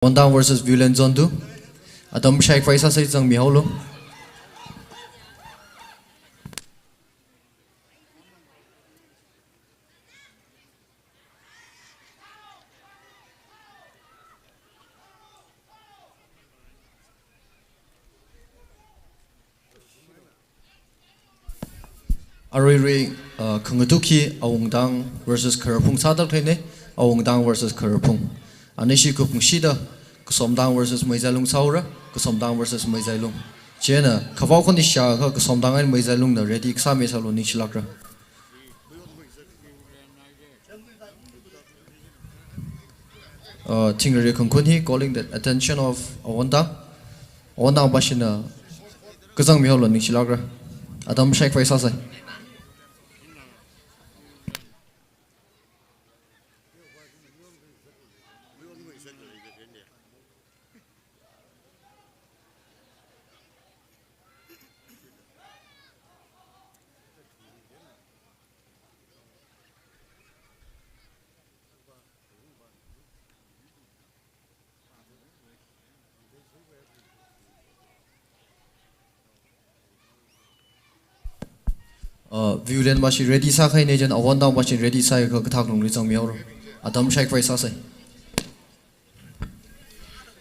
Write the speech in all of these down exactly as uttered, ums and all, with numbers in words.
Awondang versus Viewland Zone two. Atam shaikhavai sāsai, zangmihaolu. Aruirui, uh, khangatuk hi Awungtang versus Khararphung sāda khalei ne, Awungtang versus Khararphung. Anishi kupungshida Kasomtang versus Meizailung sāhaora, Kasomtang versus Meizailung. Chieina khavao khon ishākha Kasomtang eina Meizailungna ready kasāmi sālu, ningshilākra. Uh, Thingreirui Khangkhun hi calling the attention of Awondang. Awondang pāshina kazangmihaolu, ningshilākra. Atam shaikhavai sāsai. Uh, Viewland pāshi ready sākahai ne, chieina Awondang pāshi ready sāhaiakha kathak lungli zangmihaora. Atam shaikhavai sāsai.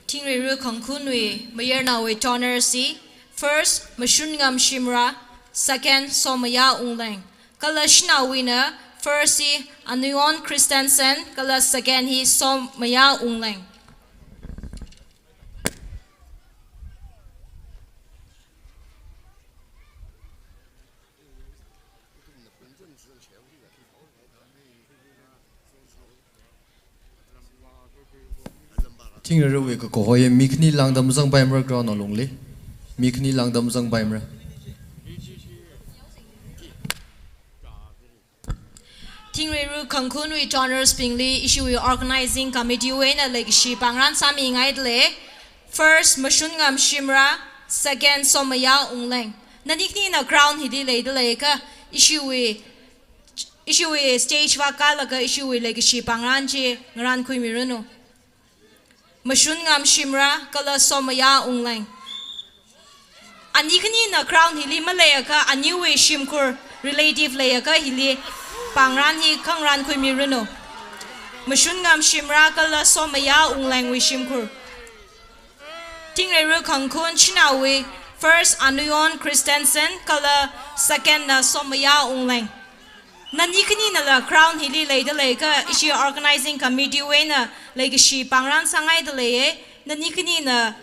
Thingreirui Khangkhunwui mayarnaowui joiner hi, first Mashunngam Shimrah, second Somaya Wungleng. Kala shanaowuina first hi Anuyon Christensen, kala second hi Somaya Wungleng. Thingreiruiwui kakohoi mi khani lāngda mazangpaimara ground alungli. Mi khani lāngda mazangpaimara. Thingreirui Khangkhunwui joiners bingli ishiwui organizing committee wui eina leikashi pāngran sāmingaidalei. First, Mashunngam Shimrah, second, Somaya Wungleng. Nani khanina ground hili leidalei akha, ishiwui, ishiwui stage vākalaga ishiwui leikashi pāngran chi ngarankhuimiranu. Mashunngam Shimrah kala Somaya Wungleng. Ani khanina ground hili maleiakha, aniwui shimkhur relative leiakha hili pāngran hi khangarankhuimiranu. Mashunngam Shimrah kala Somaya Wunglengwui shimkhur. Thingreirui Khangkhun shanaowui, first Anuyon Christensen kala second na Somaya Wungleng. Nani khaninala ground hili leidalei akha, ishi organizing committee wui eina leikashi pāngran sāngaidaleiye. Nani khanina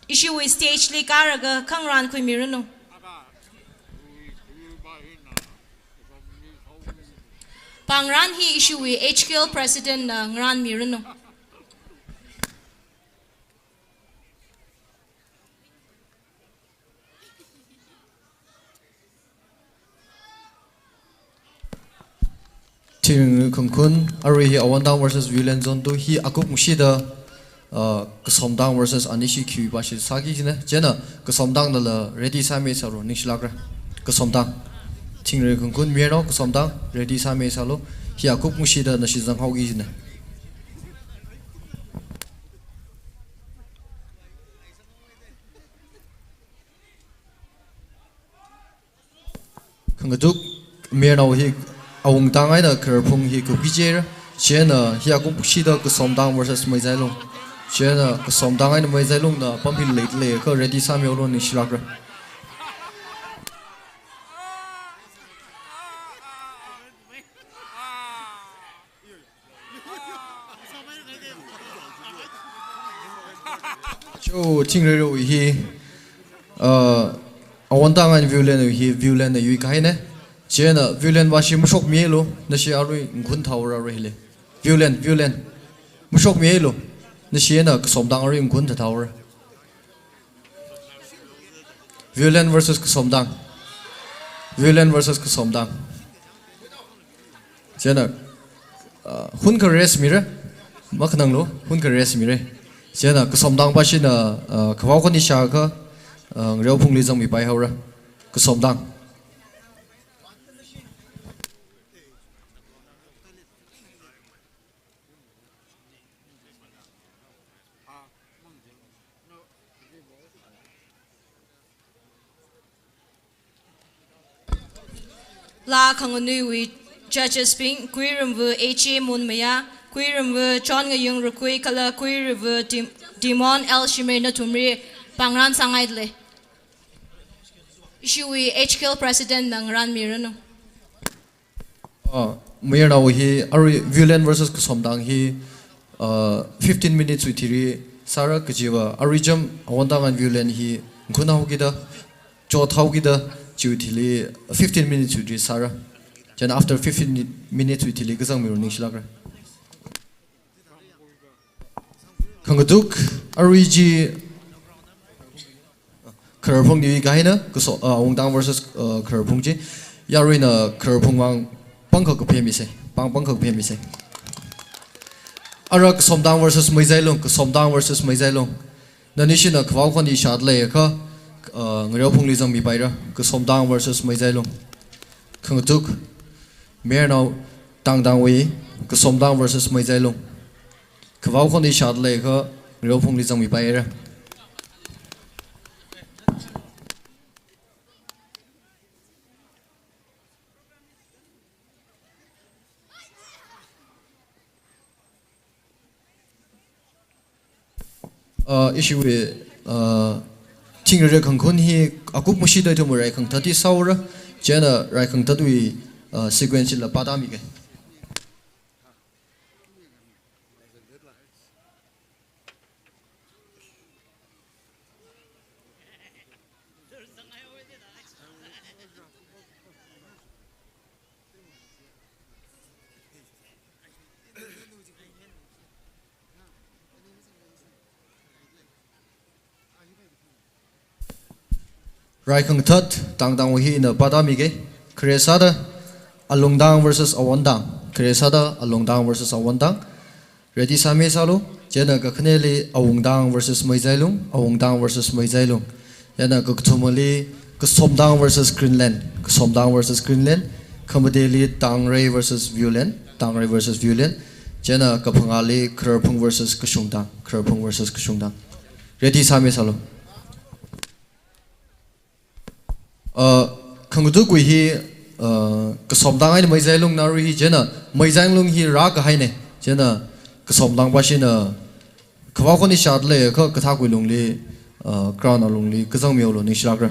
ishiwui stage li kālaga khangarankhuimiranu. Pāngran hi ishiwui H K L president na ngaranmiranu. Thingreirui Khangkhun, arui hi Awondang versus Viewland Zone two hi akupungshida, uh, Kasomtang versus Anishi khiwui pāshi sāki kajina. Chieina Kasomtangnala ready sāmi sālu, ningshilākra. Kasomtang. Thingreirui Khangkhun mayarnao Kasomtang ready sāmi sālu. Hi akupungshida nashi zanghaoki kajina. Khangatuk mayarnao hi Awungtang eina Khararphung hi kupki kaji. Chieina hi akupungshida Kasomtang versus Meizailung. Chieina Kasomtang eina Meizailungna pamphil leidalei akha ready sāmihaolu, ningshilākra. Cho, Thingreirui hi, uh, Awondang eina Viewland hi, Viewland na yuikahai ne. Chieina Viewland pāshi mashokmilu, nashi arui ngakhun thaora arui hili. Viewland, Viewland. Mashokmilu, nashi eina Kasomtang arui ngakhun thathaora. Viewland versus Kasomtang. Viewland versus Kasomtang. Chieina, uh, hunkha rest mira. Makhananglu, hunkha rest mira. Chieina Kasomtang pāshina, uh, khavao khon ishākha, uh, ngareophungli zangmipahaora. Kasomtang. Laa khanganuiwui judges bing, Kuirumva H A Munmaya, Kuirumva John Ngayung Rukui, kala Kuirumva Dim-, Dimon L Shimray nathumli pāngrān sāngaidalei. Ishiwui H K L President na ngarānmiranu. Ah, mayarnao hi, arui Viewland versus Kasomdang hi, ah, fifteen minutes wui thili sāra kajiva, arui jam Awondang and Viewland hi, nkhun haokida, chot haokida, chiwui thili fifteen minutes wui thili sāra. Then after fifteen minutes wui thili kazangmilu ningshilākra. Khangatuk, arui chi Khararphung diwi kahaina, Kaso-, ah, Awungtang versus, ah, Khararphung chi. Yaruina Khararphung vang pangkha kaphemisa, pang pangkha kaphemisa. Ara Kasomdang versus Meizailung, Kasomdang versus Meizailung. Nanishina khavao khon ishāda leiakha, ah, Ngareophungli zangmipaira, Kasomdang versus Meizailung. Khangatuk, mayarnao Tangdangwui, Kasomdang versus Meizailung. Khavao khon ishāda leiakha, Ngareophungli zangmipaira. Uh, ishiwui, uh, thingrere khangkhun hi akup mashida ithum rai khangthat hi sāura, chieina rai khangthatwui, uh, sequence la pātāmige. Rai khangthat Tangdangwui hi ina pātāmige. Khare sāda Alungdang versus Awondang. Khare sāda Alungdang versus Awondang. Ready sāmi sālu. Chieina kakhaneli Awungtang versus Meizailung, Awungtang versus Meizailung. Chieina kakathumali Kasomdang versus Greenland, Kasomdang versus Greenland. Khamateli Tangrei versus Viewland, Tangrei versus Viewland. Chieina kaphangāli Khararphung versus Kashungdang, Khararphung versus Kashungdang. Ready sāmi sālu. Uh, khangatuk wui hi, uh, Kasomdang eina Meizailung, narui hi chieina Meizailung hi rākahaine, chieina Kasomdang pāshina khavao khon ishāda leiakha kathākwui lungli, uh, ground alungli kazangmilu ningshilākra.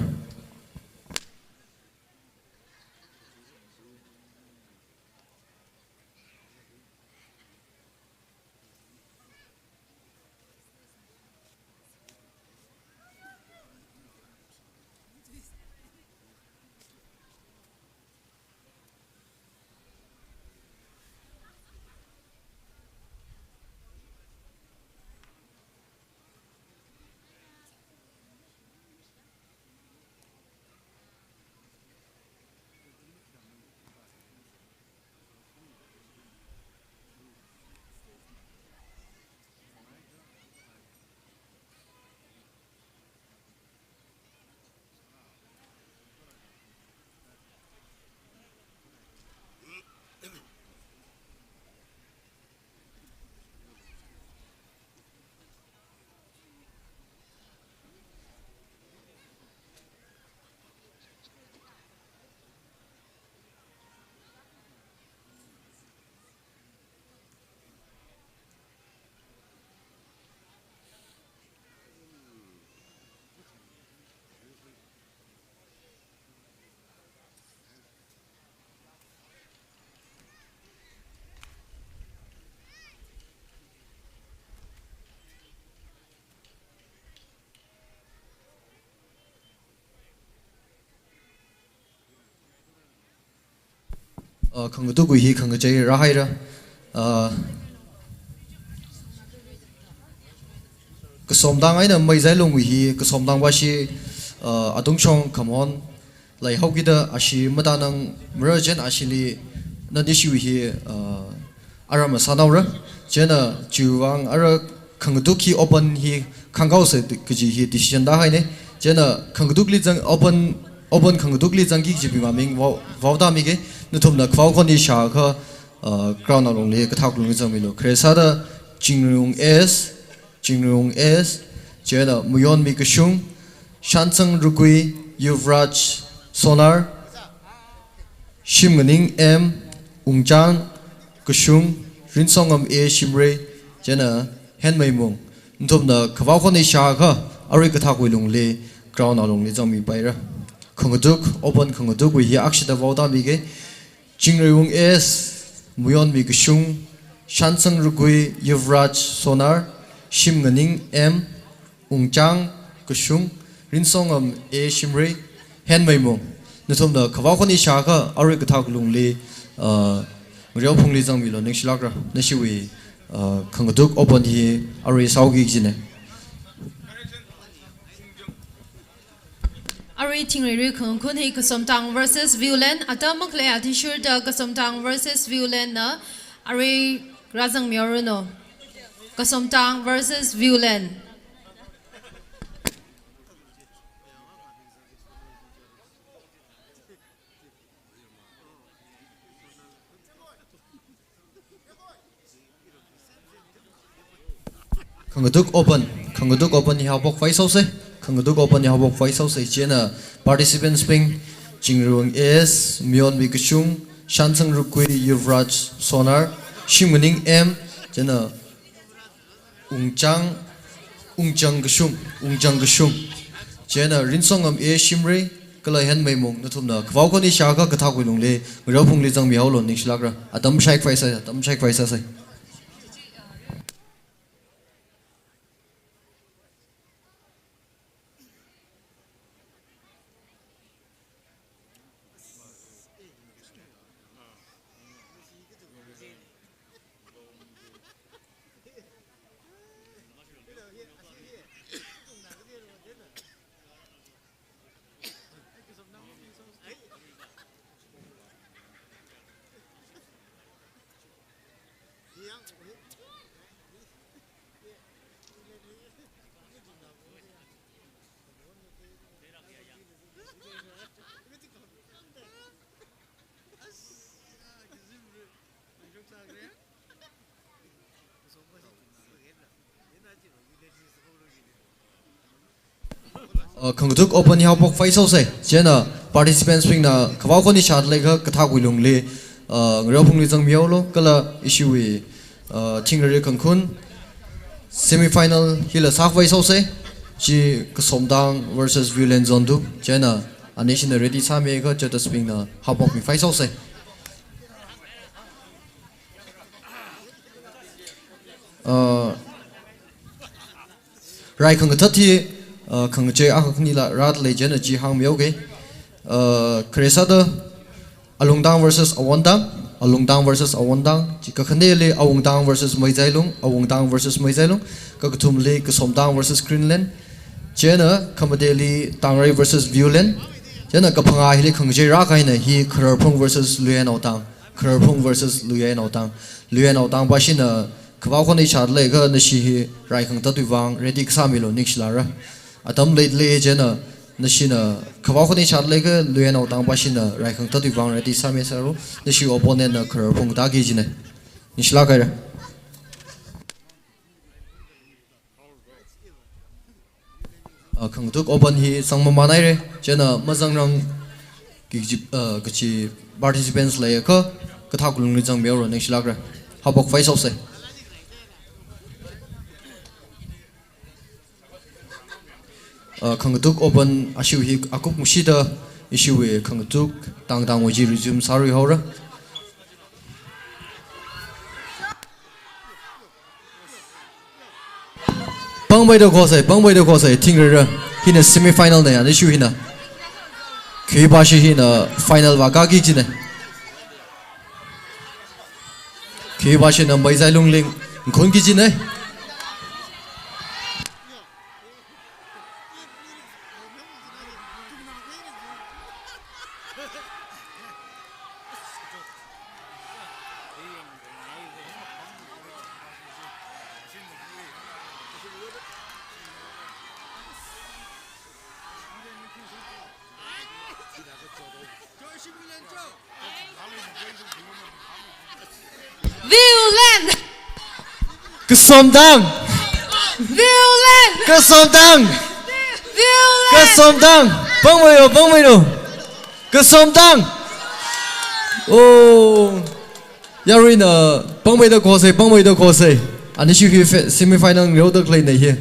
Uh, khangatuk wui hi khangachei rāhaira. Uh, Kasomdang eina Meizailungwui hi, Kasomdang pāshi, uh, atungshong khamon leihaokida ashi matānangmara, chieina ashili nanishiwui hi, uh, aram masānaora. Chieina chiwui vang ara khangatuk hi open hi khangkaosa kaji hi decision tāhaine. Chieina khangatukli zang open, open khangatukli zangki kaji bing maming vao, vaotāmige. Nathumna khavao khon ishāakha, uh, ground alungli kathākwui lungli zangmilu. Khare sāda Chingrung S, Chingrung S, chieina Mayonmi Kashung, Shansang Rukui, Yuvraj Sonar, Shimnganing M, Ungchang Kashung, Rinsongam A Shimray, chieina Henmeimung. Nathumna khavao khon eishākha, arui kathākwui lungli, ground alungli zangmipaira. Khangatuk open, khangatuk wui hi akshida vaoda mige. Chingreiwung S, Muyonmi Kashung, Shansang Rukui, Yuvraj Sonar, Shimnganing M, Ungchang Kashung, Rinsongam A Shimray, Henmeimung. Nathumna khavao khon eishākha, arui kathākwui lungli, uh, ngareophungli zangmilu, ningshilākra. Nashiwui, uh, khangatuk open hi arui sāhaoki kajina. Arui thingreirui khangakhun hi Kasomtang versus Viewland, atam makhalei athishurda Kasomtang versus Viewland na arui rāzangmihaoranu. Kasomtang versus Viewland. Khangatuk open, khangatuk open hi haophok phai sāhaosa, khangatuk open hi haophok phai sāhaosa, chieina participants bing, Chingreiwung S, Muyonmi Kashung, Shansang Rukui, Yuvraj Sonar, Shimnganing M, chieina Ungchang, Ungchang Kashung, Ungchang Kashung. Chieina Rinsongam A Shimray, kala Henmeimung, nathumna khavao khon eishākha kathākwui lungli, ngareophungli zangmihaolu, ningshilākra. Atam shaiphai sāsa, atam shaiphai sāsa. Uh, khangatuk open hi haophok phai sāhaosa. Chieina participants bingna khavao khon eishāda leikha kathākwui lungli, uh, ngareophungli zangmihaolu, kala ishiwui, uh, thingreirui khangakhun semi final hila sākhavai sāhaosa. Chi Kasomtang versus Viewland zone two. Chieina anishina ready sāmiakha judges bingna haophokmi phai sāhaosa. Uh, rai khangathat hi, uh, khangachei akha khanila rāda lei, chieina chi hāngmihaoga. Uh, khare sāda Alungtang versus Awontang, Alungtang versus Awontang, chi kakhaneli Awungtang versus Meizailung, Awungtang versus Meizailung, kakathumli Kasomtang versus Greenland, chieina khamateli Tangrei versus Viewland, chieina kaphangā hili khangachei rākahai eina hi Khararphung versus Luiyainaotang, Khararphung versus Luiyainaotang. Luiyainaotang pāshina khavao khon eishāda leikha nashi hi rai khangathatwui vang ready kasāmilu, ningshilākra. Atam leili chieina nashina khavao khon eishāda leikha Luiyainaotang pāshina rai khangathatwui vang ready sāmisālu, nashi opponent na Khararphung tāki kajina. Ningshilāk haira. Uh, khangatuk open hi zangmamān haira, chieina mazangrang kaji, uh, kaji participants leikha kathākwui lungli zangmihaolu, ningshilākra. Haophok phai sāhaosa. Uh, khangatuk open ashiwui hi akup ngashida ishiwui khangatuk tangtangwui chi resume sāruihaora. Pangmeida khosa, pangmeida khosa, thingreira. Hina semi final na ya, anishu hina. Khuipāshi hina final vākāki kajina. Khuipāshina Meizailungli ngakhunki kajina. Viewland! Kasomtang! Viewland! Kasomtang! Viewland! Kasomtang! Pangmeilo, pangmeilo! Kasomtang! Oh, yaruina pangmeida khosei, pangmeida khosei. Anishi hi fe-, semi final ngareoda khaleina hi.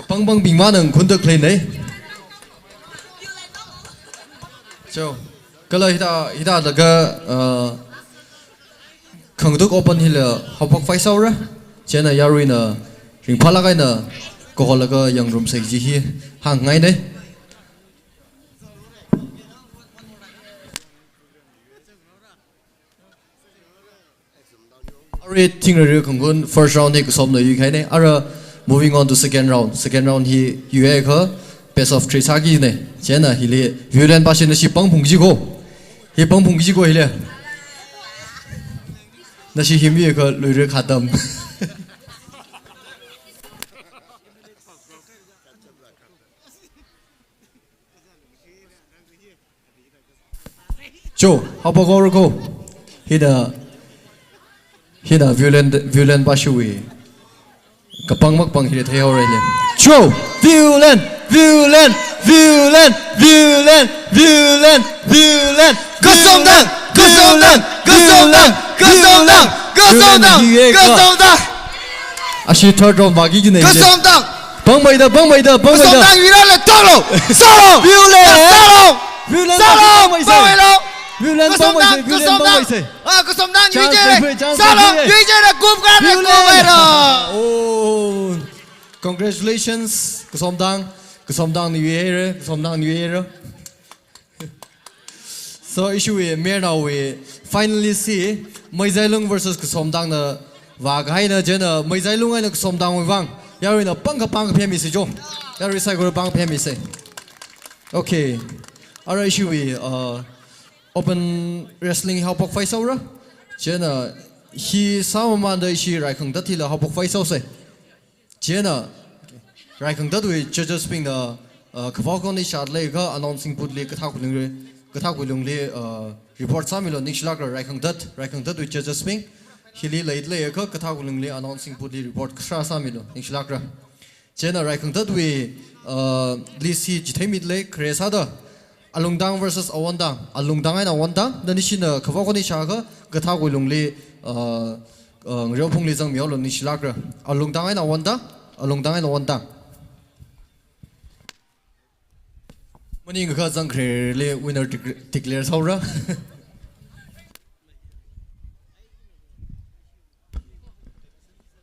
Pangpangbing mana ngakhunda khaleina. So, kala hithā, hithālaga, uh, Khangatuk Open hila haophok phaisaora. Chieina yaruina ringphālāk eina kaholaga yangrumsei kaji hi hāngngaina. Arui thingrarui khangun first round hi kasomna yuikahaina. Ara moving on to second round. Second round hi yuiakha best of three sākina. Chieina hili Violent pāshina shi pangphung kaji ko. Hi pangphung kaji ko hili. Nashi hi miakha luira khatam. Cho, haophok haora ko. Hithā, hithā Violent, Violent pāshiwui kapang makapang hithā theihaora le. Cho, Violent, Violent, Violent, Violent, Violent, Violent. Kasomdang, kasomdang, kasomdang, kasomdang, kasomdang, kasomdang. Ashi third round vāki kajina. Kasomdang. Pangmeida, pangmeida, pangmeida. Kasomdang yuirala talo. Salo. Violent. Salo. Violent, salo. Pangmeisei. Pangmeilo. Violent, kasomdang, pangmeisei, Violent, kasomdang, pangmeisei. Ah, kasomdang. Chance yuijele. Chance. Salo. Yuijele, group ka le, Violent. Group era. Oh. Congratulations, kasomdang. Kasomdang ni yuihaira, kasomdang ni yuihaira. So, ishiwui mayarnaowui finalist hi Meizailung versus Kasomdangna vākahaina, chieina Meizailung eina Kasomdangwui vang yaruina pangkapang phemmisei cho. Yarui saikora pang phemmisei. Okay. Ara ishiwui, uh, open wrestling haophok phaisaora. Chieina hi sāmamānda ishi raikhangathat hila haophok phaisaosei. Chieina, raikhangathatwui judges bingna, uh, kavao khon ishāda leiakha announcing booth li kathā khuilungli, kathā khuilungli, uh, report sāmilu, ningshilākra raikhangathat, raikhangathatwui judges bing. Hili leida leiakha kathā khuilungli announcing booth li report kasā sāmilu, ningshilākra. Chieina raikhangathatwui, uh, list hi chitheimida lei, khare sāda Alungdang versus Awondang, Alungdang eina Awondang, nanishina kavao khon ishāakha kathā khuilungli, uh, uh, ngareophungli zangmihaolu, ningshilākra. Alungdang eina Awondang, Alungdang eina Awondang. Maningakha zangkhareli winner dec-, declare sāhaora.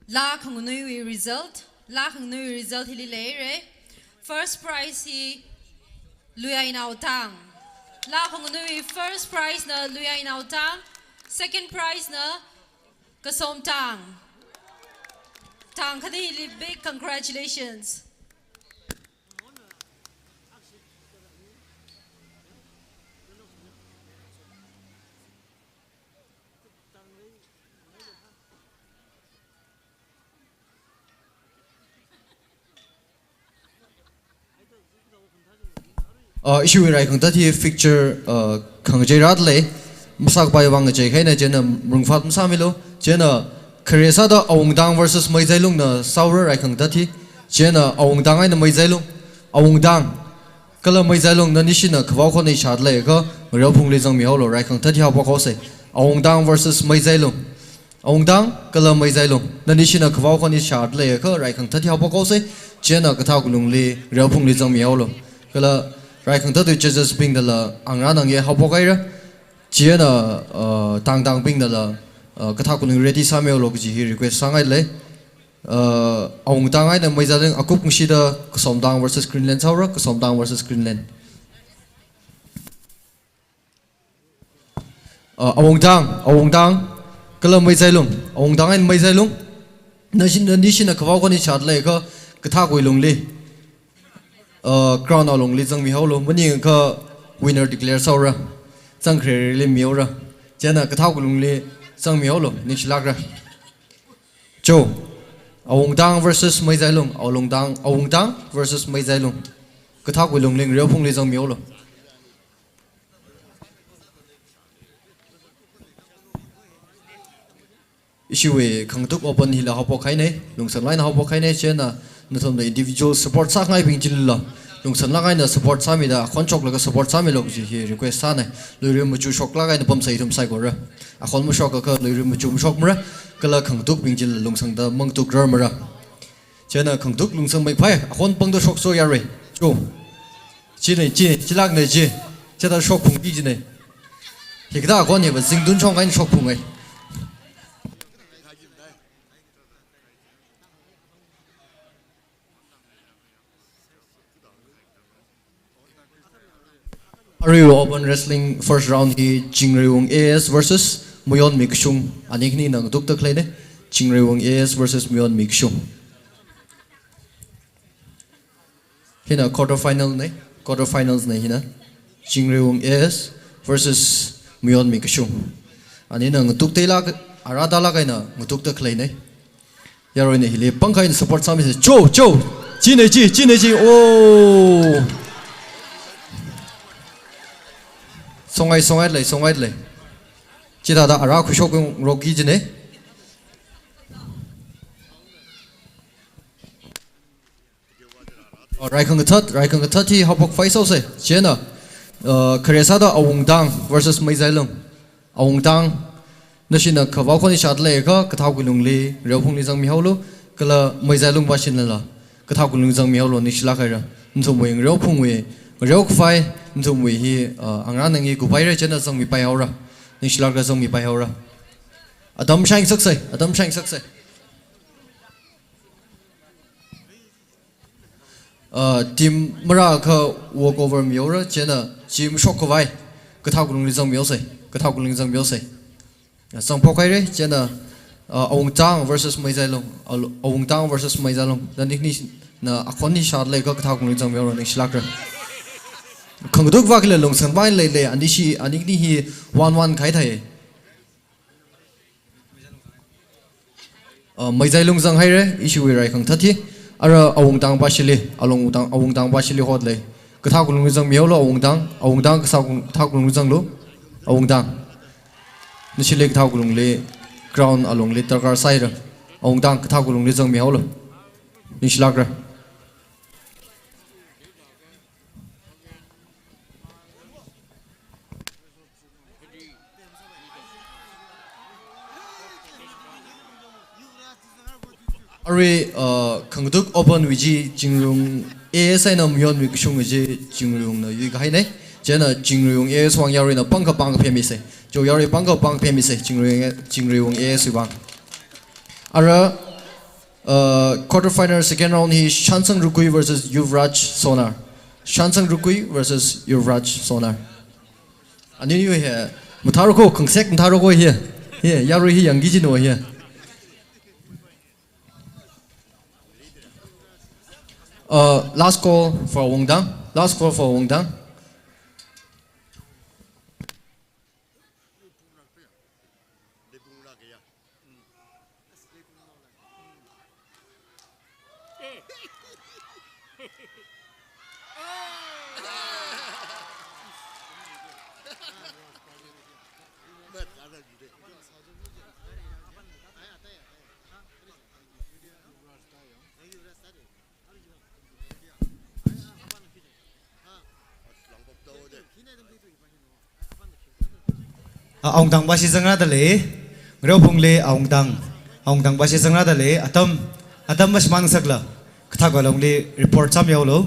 Laa khanganuiwui result, laa khanganuiwui result hili leira. First prize hi Luiyainao Tang. Laa khanganuiwui first prize na Luiyainao Tang. Second prize na Kasomdang. Tang khanili big congratulations. Uh, ishiwui raikhangathat hi picture, uh, khangachei rāda lei, masākapai vang ngachei kahaina, chieina ringphā masāmilu, chieina khare sāda Awungdang versus Meizailungna sāhaora raikhangathat hi, chieina Awungdang eina Meizailung, Awungdang kala Meizailung, nanishina kavao khon ishāda leiakha ngareophungli zangmihaolu, raikhangathat hi haophok haosei. Awungdang versus Meizailung. Awungdang kala Meizailung, nanishina kavao khon ishāda leiakha raikhangathat hi haophok haosei. Chieina kathā khuilungli ngareophungli zangmihaolu. Kala raikhangathatwui judges bingdala angra nangye haophok haira. Chieina, uh, tangtang bingdala, uh, kathā khuilung ready sāmihaolu kaji hi request sāngaida lei. Uh, Awungdang eina Meizailung, akupkashida Kasomdang versus Greenland sāhaora, Kasomdang versus Greenland. Uh, Awungdang, Awungdang kala Meizailung, Awungdang eina Meizailung. Nashi-, nanishina kavao khon ishāda leiakha kathā khuilungli, uh, crown alungli zangmihaolu, maningakha winner declare sāhaora. Zangkhareli mihaora. Chieina kathā khuilungli zangmihaolu, ningshilākra. Cho, Awungdang versus Meizailung, Awungdang, Awungdang versus Meizailung. Kathā khuilungli ngareophungli zangmihaolu. Ishiwui Khangatuk Open hila haophok kahaina, lungsang lāk eina haophok kahaina, chieina nathumna individual support sāngaibing chilila. Lungsanlāk eina support sāmida, akhon shoklaga support sāmilu kaji hi request sāna. Luirui machu shoklāk eina pamsa ithum saikora. Akhon mashokakha luirui machu mashokmara, kala khangatukbing chila lungsangda mangatuk rarmara. Chieina khangatuk lungsangmeikhavai, akhon pangda shokso yarui. Cho. China, chi, chilākna chi. Chithāda shokphungki kajina. Hikathā akhon hiva zingtun shong eina shokphungai. Aruiwui open wrestling first round hi Chingriwung A S versus Mayonmi Kashung. Ani khanina ngatukda khaleina. Chingriwung A S versus Mayonmi Kashung. Hina quarter final na, quarter finals na hina. Chingriwung A S versus Mayonmi Kashung. Anina ngatukda lāk, ara tālāk eina ngatukda khaleina. Yaruina hili pangkha eina support sāmisa. Cho, cho. China chi, china chi. Oh. Songai, songai lei, songai lei. Chithāda ara khuishok ngarokki kajina. Oh, rai khangathat, rai khangathat hi haophok phai sose. Chieina, uh, khare sāda Awungtang versus Meizailung. Awungtang, nashina khavao khon ishāda leiakha, kathākwui lungli, ngareophungli zangmihaolu, kala Meizailung vāshinala, kathākwui lungli zangmihaolu, ningshilāk haira. Nathumwui ngareophungwui, ngareo khavai, nathumwui hi, uh, angra nangi kuphaira chieina zangmipaihaora. Ningshilākra zangmipaihaora. Atam shine success, atam shine success. Uh, team marākha walkover mihaora, chieina chi mashok khavai, kathākwui lungli zangmihaosei, kathākwui lungli zangmihaosei. Uh, zangphok haira, chieina, uh, Awungtang versus Meizailung, Aw-, Awungtang versus Meizailung, nani khanina akhon ishāda leiakha kathākwui lungli zangmihaora, ningshilākra. Khangatuk vākhala lungsangvai leilei, ani chi, ani khani hi one one kahai thai. Uh, Meizailung zang haira, ishiwui rai khangathat hi. Ara Awungtang vāshili, Awungtang, Awungtang vāshili hotli. Kathākwui lungli zangmihaolu Awungtang, Awungtang kathā, kathākwui lungli zanglu, Awungtang. Nashili kathākwui lungli, crown alungli darkar sāhaira. Awungtang kathākwui lungli zangmihaolu. Ningshilākra. Arui, uh, khangatuk open wui chi Chingriwung A S eina Mayonmi Kashung wui chi Chingriwungna yuikahaina. Chieina Chingriwung A S wui yaruina pangkha pāng phemisa. Cho yarui pangkha pāng phemisa. Chingriwung, Chingriwung A S wui vāng. Ara, uh, quarter final second round hi Shansang Rukui versus Yuvraj Sonar. Shansang Rukui versus Yuvraj Sonar. Ani yu hi, mathāra ko, khangasak mathāra ko hi. Hi, yarui hi yangki kajina hi. Uh, last call for Awungtang. Last call for Awungtang. A, Awungtang vāshi zangrada lei, ngareophungli Awungtang, Awungtang vāshi zangrada lei, atam, atam vāshimān ngasakla, kathākwui lungli report sāmihaolu.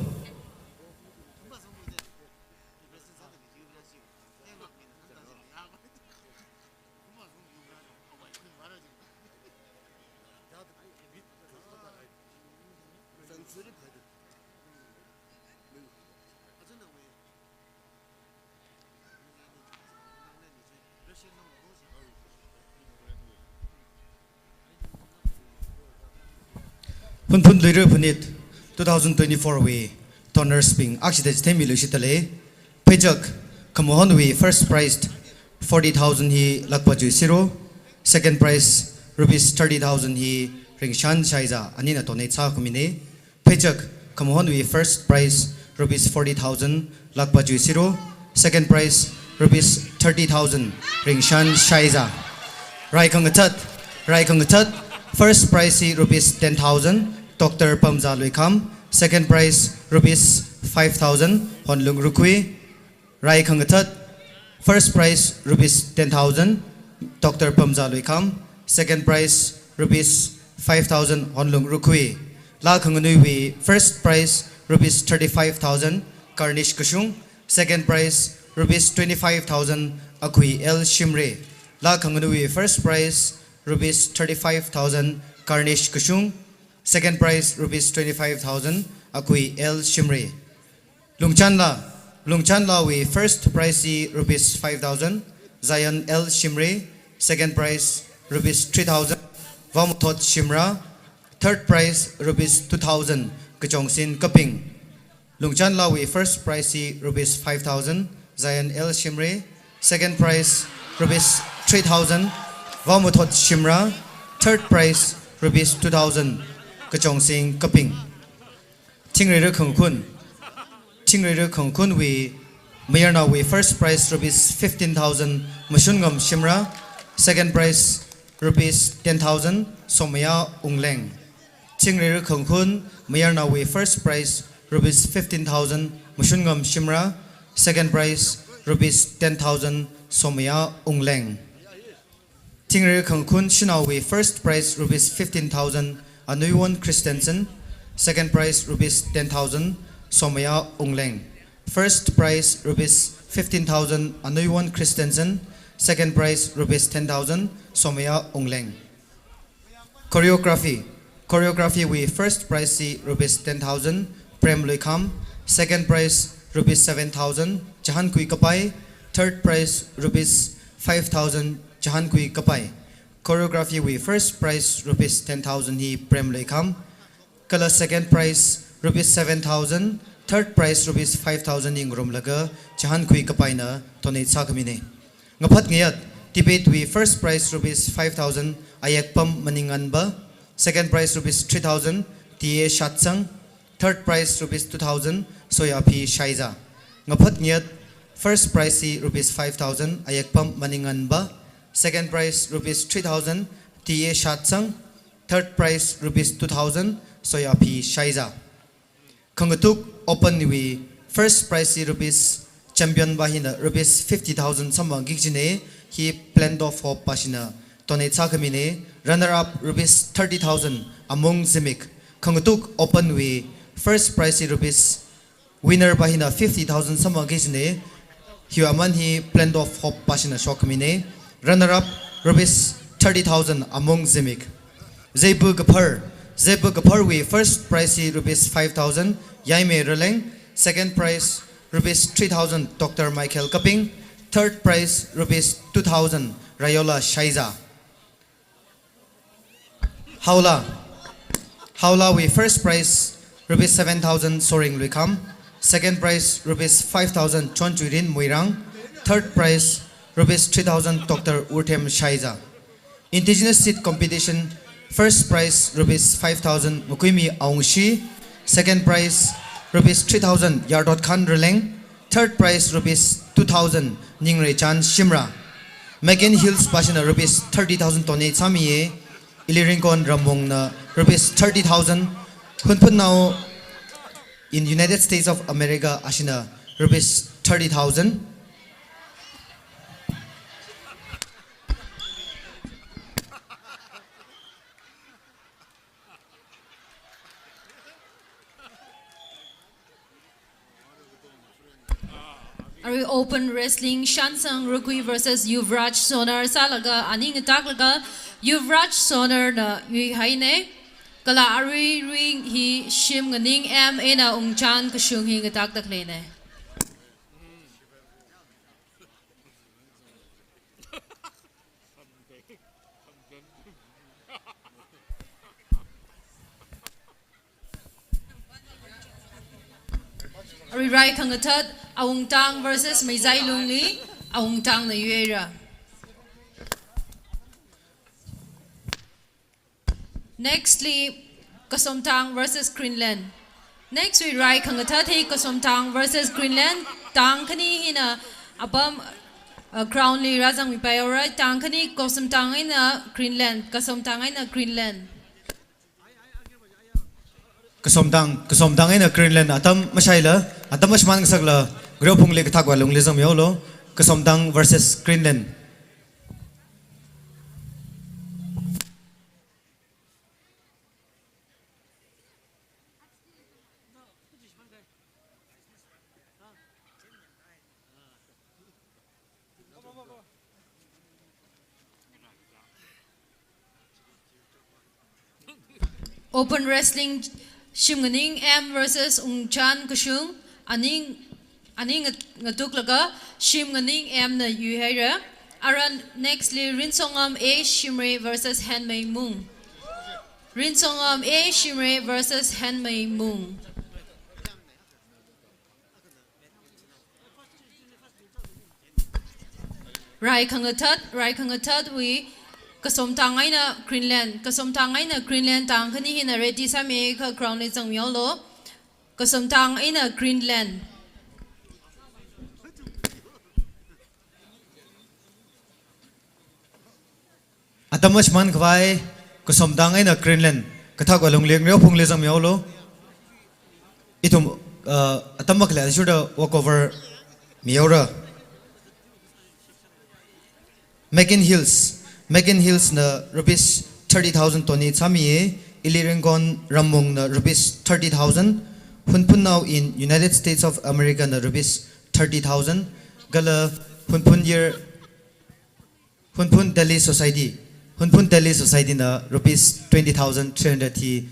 Phunphun Luira Phanit two thousand twenty-four wui donors bing akshida chitheimiluishitda lei. Pheichak Khamahonwui first prize forty thousand hi Lakpa Juisiro, second prize rupees thirty thousand hi Ringshan Shaiza anina donate sākhamina. Pheichak Khamahonwui first prize rupees forty thousand Lakpa Juisiro, second prize rupees thirty thousand Ringshan Shaiza. Rai khangathat, rai khangathat, first prize hi rupees ten thousand Doctor Pamza Luikham, second prize rupees five thousand, Honlung Rukhui. Rai khangathat, first prize rupees ten thousand, Doctor Pamza Luikham. Second prize rupees five thousand, Honlung Rukhui. Laa khanganuiwui first prize rupees thirty-five thousand, Karnish Kashung. Second prize rupees twenty-five thousand, Akhui L Shimray. Laa khanganuiwui first prize rupees thirty-five thousand, Karnish Kashung. Second prize rupees twenty-five thousand, Akhui L Shimray. Lungchanla, Lungchanlawui first prize hi rupees five thousand, Zion L Shimray. Second prize rupees three thousand, Vamuthot Shimrah. Third prize rupees two thousand, Kachongsin Kaping. Lungchanlawui first prize hi rupees five thousand, Zion L Shimray. Second prize rupees three thousand, Vamuthot Shimrah. Third prize rupees two thousand, Kachongsin Kaping. Thingreira Khangkhun. Thingreira Khangkhunwui mayarnaowui first prize rupees fifteen thousand, Mashunngam Shimrah. Second prize rupees ten thousand, Somaya Wungleng. Thingreira Khangkhun mayarnaowui first prize rupees fifteen thousand, Mashunngam Shimrah. Second prize rupees ten thousand, Somaya Wungleng. Thingreira Khangkhun shanaowui first prize rupees fifteen thousand, Anuiwon Christensen. Second prize rupees ten thousand, Somaya Wungleng. First prize rupees fifteen thousand, Anuiwon Christensen. Second prize rupees ten thousand, Somaya Wungleng. Choreography. Choreographywui first prize hi rupees ten thousand, Prem Luikham. Second prize rupees seven thousand, Chahankhui Kapai. Third prize rupees five thousand, Chahankhui Kapai. Choreographywui first prize rupees ten thousand hi Prem Luikham. Kala second prize rupees seven thousand, third prize rupees five thousand hi ngarumlaga Chahankhui Kapaina donate sākhamine. Ngaphatngayat, debate wui first prize rupees five thousand, Ayekpam Maninganba. Second prize rupees three thousand, T A Shatsang. Third prize rupees two thousand, Soyaphi Shaiza. Ngaphatngayat, first prize hi rupees five thousand, Ayekpam Maninganba. Second prize rupees three thousand, T A Shatsang. Third prize rupees two thousand, Soyaphi Shaiza. Khangatuk open wui first prize hi rupees champion pa hina rupees fifty thousand samphangki kajine, hi Plant of Hope pa shina donate sākhamine. Runner up rupees thirty thousand, Amung Zimik. Khangatuk open wui first prize hi rupees winner pa hina fifty thousand samphangki kajine, hiwui aman hi Plant of Hope pa shina shokhamine. Runner up rupees thirty thousand, Amung Zimik. Zeibu Kaphar. Zeibu Kapharwui first prize hi rupees five thousand, Yaime Raleng. Second prize rupees three thousand, Doctor Michael Kaping. Third prize rupees two thousand, Rayola Shaiza. Haola. Haolawui first prize rupees seven thousand, Soring Luikham. Second prize rupees five thousand, Chonchuirin Muirang. Third prize rupees three thousand, Doctor Urthem Shaiza. Indigenous Seed Competition, first prize rupees five thousand, Makuimi Awungshi. Second prize rupees three thousand, Yardot Khan Raleng. Third prize rupees two thousand, Ningreichan Shimrah. Magin Hills pa shina rupees thirty thousand donate sāmiye. Iliringkon Ramwungna rupees thirty thousand. Hunphunao in United States of America ashina rupees thirty thousand. Arui open wrestling Shansang Rukui versus Yuvraj Sonar sālaga ani ngataklaga Yuvraj Sonarna yuihaine. Kala arui ring hi shim nganing M A na Ungchan Kashung hi ngatakta khaleine. Arui rai khangathat, Awungtang versus Meizai Lungli, Awungtangna yuira. Nextly, Kasomtang versus Greenland. Next wui rai khangathat hi Kasomtang versus Greenland. Tang khani hina apam, uh, ground li rāzangmipai ora. Tang khani Kasomtang eina Greenland, Kasomtang eina Greenland. Kasomtang, Kasomtang eina Greenland atam mashaila, atam mashimān ngasakla, ngareophungli kathak va lungli zangmihaolu, Kasomtang versus Greenland. Open Wrestling, Shimnganing M versus Ungchan Kashung, ani, ani ngat-, ngatuklaga Shimnganing M na yuihaira. Ara next li Rinsongam A Shimray versus Henmei Mung. Rinsongam A Shimray versus Henmei Mung. Rai khangathat, rai khangathatwui Kasomtang eina Greenland, Kasomtang eina Greenland tangkhani hina ready sāmiakha ground li zangmihaolu. Kasomtang eina Greenland. Atam mashimānkhavai Kasomtang eina Greenland, kathak va lungli ngareophungli zangmihaolu. Ithum, uh, atam makhalei athishurda walkover mihaora. Megan Hills, Megan Hills na rupees thirty thousand donate sāmiya, Iliringkon Ramung na rupees thirty thousand, Hunphunnao in United States of America na rupees thirty thousand, kala Hunphun Year Hunphun Delhi Society, Hunphun Delhi Society na rupees twenty thousand three hundred hi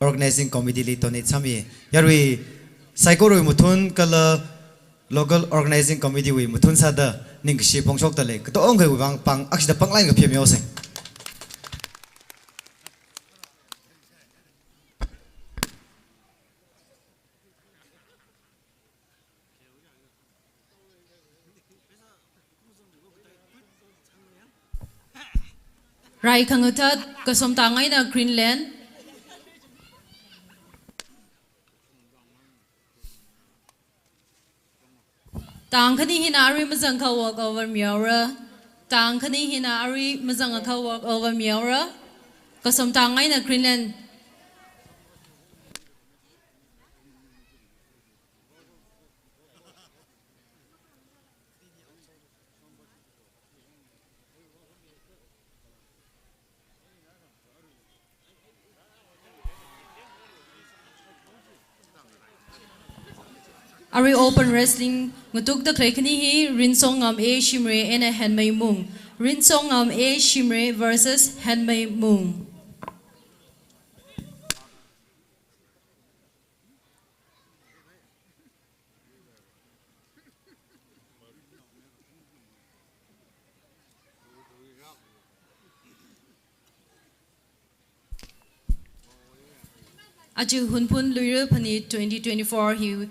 organizing committee li donate sāmi. Yarui saikorawui mathun kala local organizing committee wui mathun sāda ningkashi phongshokda lei. Katonga kawui vang pāng akshida pānglain kaphiya mihaosei. Rai khangathat, Kasomtang eina Greenland. Tangkhani hina arui mazangakha walkover mihaora. Tangkhani hina arui mazangakha walkover mihaora. Kasomtang eina Greenland. Arui open wrestling ngatukda khalei khani hi Rinsongam A Shimray eina Henmei Mung. Rinsongam A Shimray versus Henmei Mung. Aja Hunphun Luira Phanit twenty twenty-four hi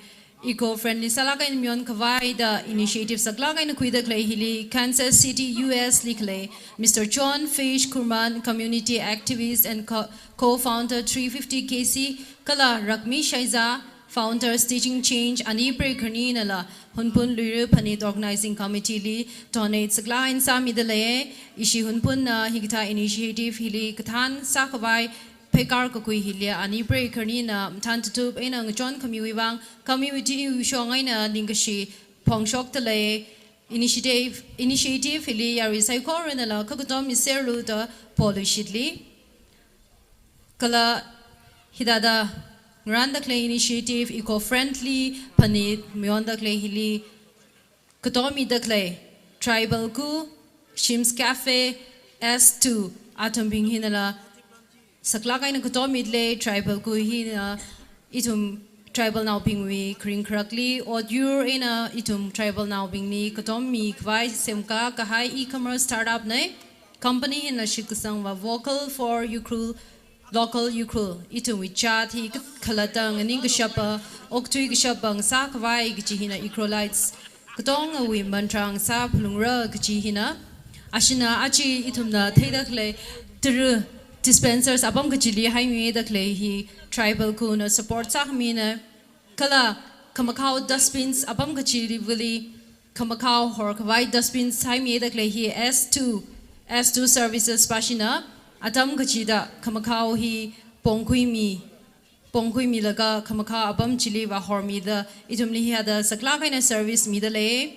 eco-friendly sālāk eina mayonkhavai da initiative saklāk eina khuida khalei hili Kansas City, U S li khalei Mister John Fish Kurman, community activist and co-, co-founder three fifty K C, kala Rakmi Shaiza, founder Stitching Change, ani preikharninala Hunphun Luira Phanit organizing committee li donate saklāk eina sāmida lei. Ishi Hunphunna hikathā initiative hili kathān sākhavai pheikar kakhui hili ani preikharnina mathān tutup eina ngachonkhamiwui vang, committee wui shong eina ningkashi phongshokda lei. Initiative, initiative hili yarui saikoranala kha katom miserlu da poluishitli. Kala hithāda ngarānda khalei initiative eco-friendly Phanit mayonda khalei hili katom mida khalei Tribal Ku, Shim's Cafe, S two, athumbing hinala saklāk eina katom mida lei. Tribal Ku hina ithum tribal naobingwui kharing kharakli otyur eina ithum tribal naobingli katom mikhavai semkā kahai e-commerce startup nei. Company hina shitkasangva Vocal for Ukhrul, Local Ukhrul. Ithumwui jat hi ka-, khalatta nganingkashapa, okthui kashapa ngasākhavai kaji hina Ukhrullites katongawui mantra ngasā phalungra kaji hina. Ashina aja ithumna theida khalei tara dispensers apam kachili haimida khalei hi Tribal Ku na support sākhamina. Kala khamakhao dustbins apam kachiliwuili khamakhao horkhavai dustbins haimida khalei hi S two, S two Services pāshina atam kachida khamakhao hi pongkhuimi. pongkhuimilaga khamakhao apam chili vāhormida ithumli hithāda saklāk eina service midalei.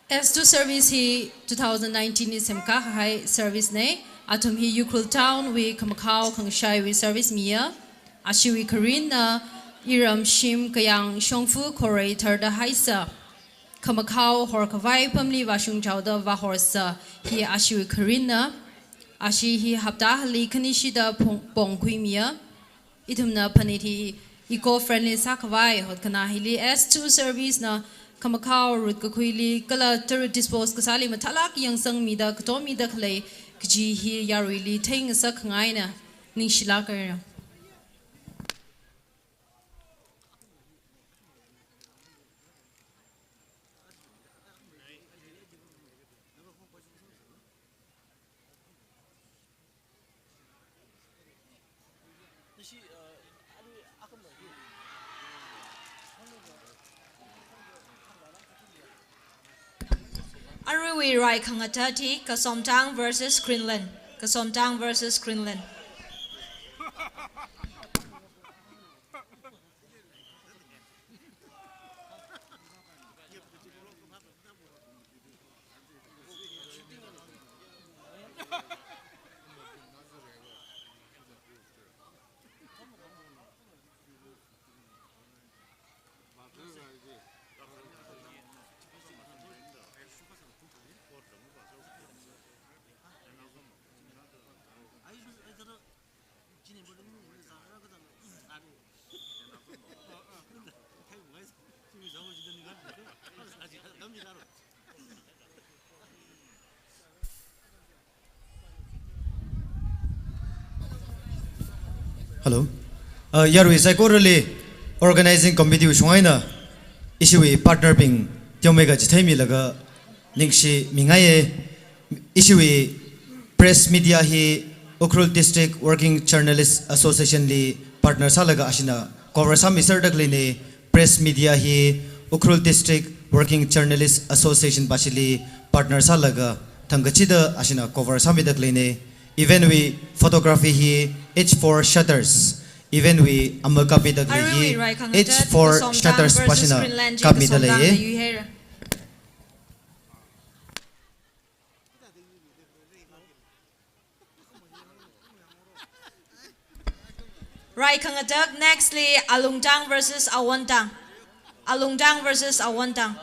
S two service hi two thousand nineteen li semkakahai service nei. Athum hi Ukhrul Town wui khamakhao khangashaiwui service miya. Ashiwui kharinna iram shim kayāng shongfa khorei tharda haisa. Khamakhao horkhavai apamli vāshungchaoda vāhorsa, hi ashiwui kharinna. Ashi hi hapta akhali khanishida pong-, pongkhuimiya. Ithumna phanit hi eco-friendly sākhavai hotkhanā hili S two service na khamakhao rutkakhuili kala tara dispose kasāli mathālāk yangsangmida khatomida khalei kaji hi yaruili theingasak khangaina ningshilāk haira. Aruiwui rai khangathat hi Kasomtang versus Greenland. Kasomtang versus Greenland. Hello. Uh, yarui saikorali organizing committee wui shong eina ishiwui partner bing teomeikha chitheimilaga ningshimingaiye. Ishiwui press media hi Ukhrul District Working Journalist Association li partner sālaga ashina cover sāmiserda khaleina. Press media hi Ukhrul District Working Journalist Association pashili partner sālaga thangkachida ashina cover sāmida khaleina. Event wui photography hi H four Shutters. Event wui ama kapmida khalei hi H four Shutters pashina kapmida leiye. Rai khangathat, next li Alungtang versus Awontang. Alungtang versus Awontang.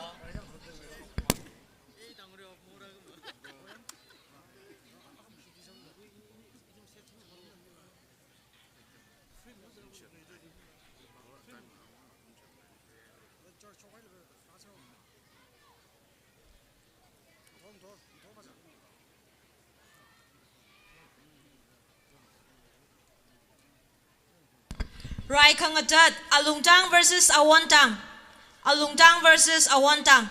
Rai khangathat, Alungtang versus Awontang. Alungtang versus Awontang.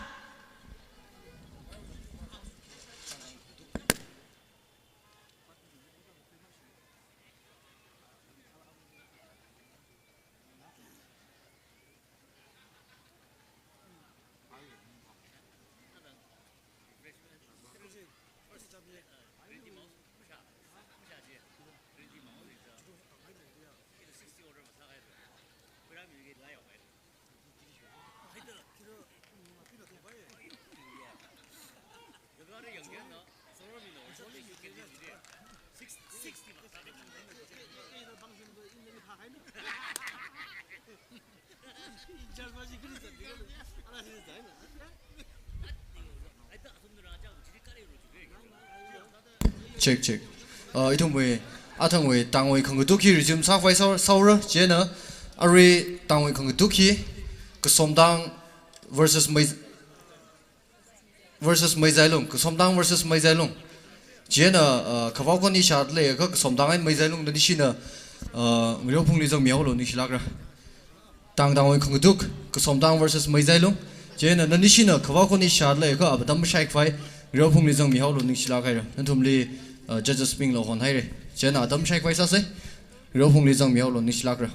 Check, check. Uh, ithumwui, athangwui, tangwui khangatuk hi resume sākhavai sāu-, sāura, chieina, arui tangwui khangatuk hi, Kasomtang versus Mei-, versus Meizailung, Kasomtang versus Meizailung. Chieina, uh, khavao khon ishāda leiakha Kasomtang eina Meizailung nanishina, uh, ngareophungli zangmihaolu, ningshilākra. Tang tangwui khangatuk, Kasomtang versus Meizailung. Chieina nanishina khavao khon ishāda leiakha atam mashaikhavai ngareophungli zangmihaolu, ningshilāk haira. Nathumli, uh, judges bingla honhaira. Chieina atam mashaikhavai sāsa. Ngareophungli zangmihaolu, ningshilākra.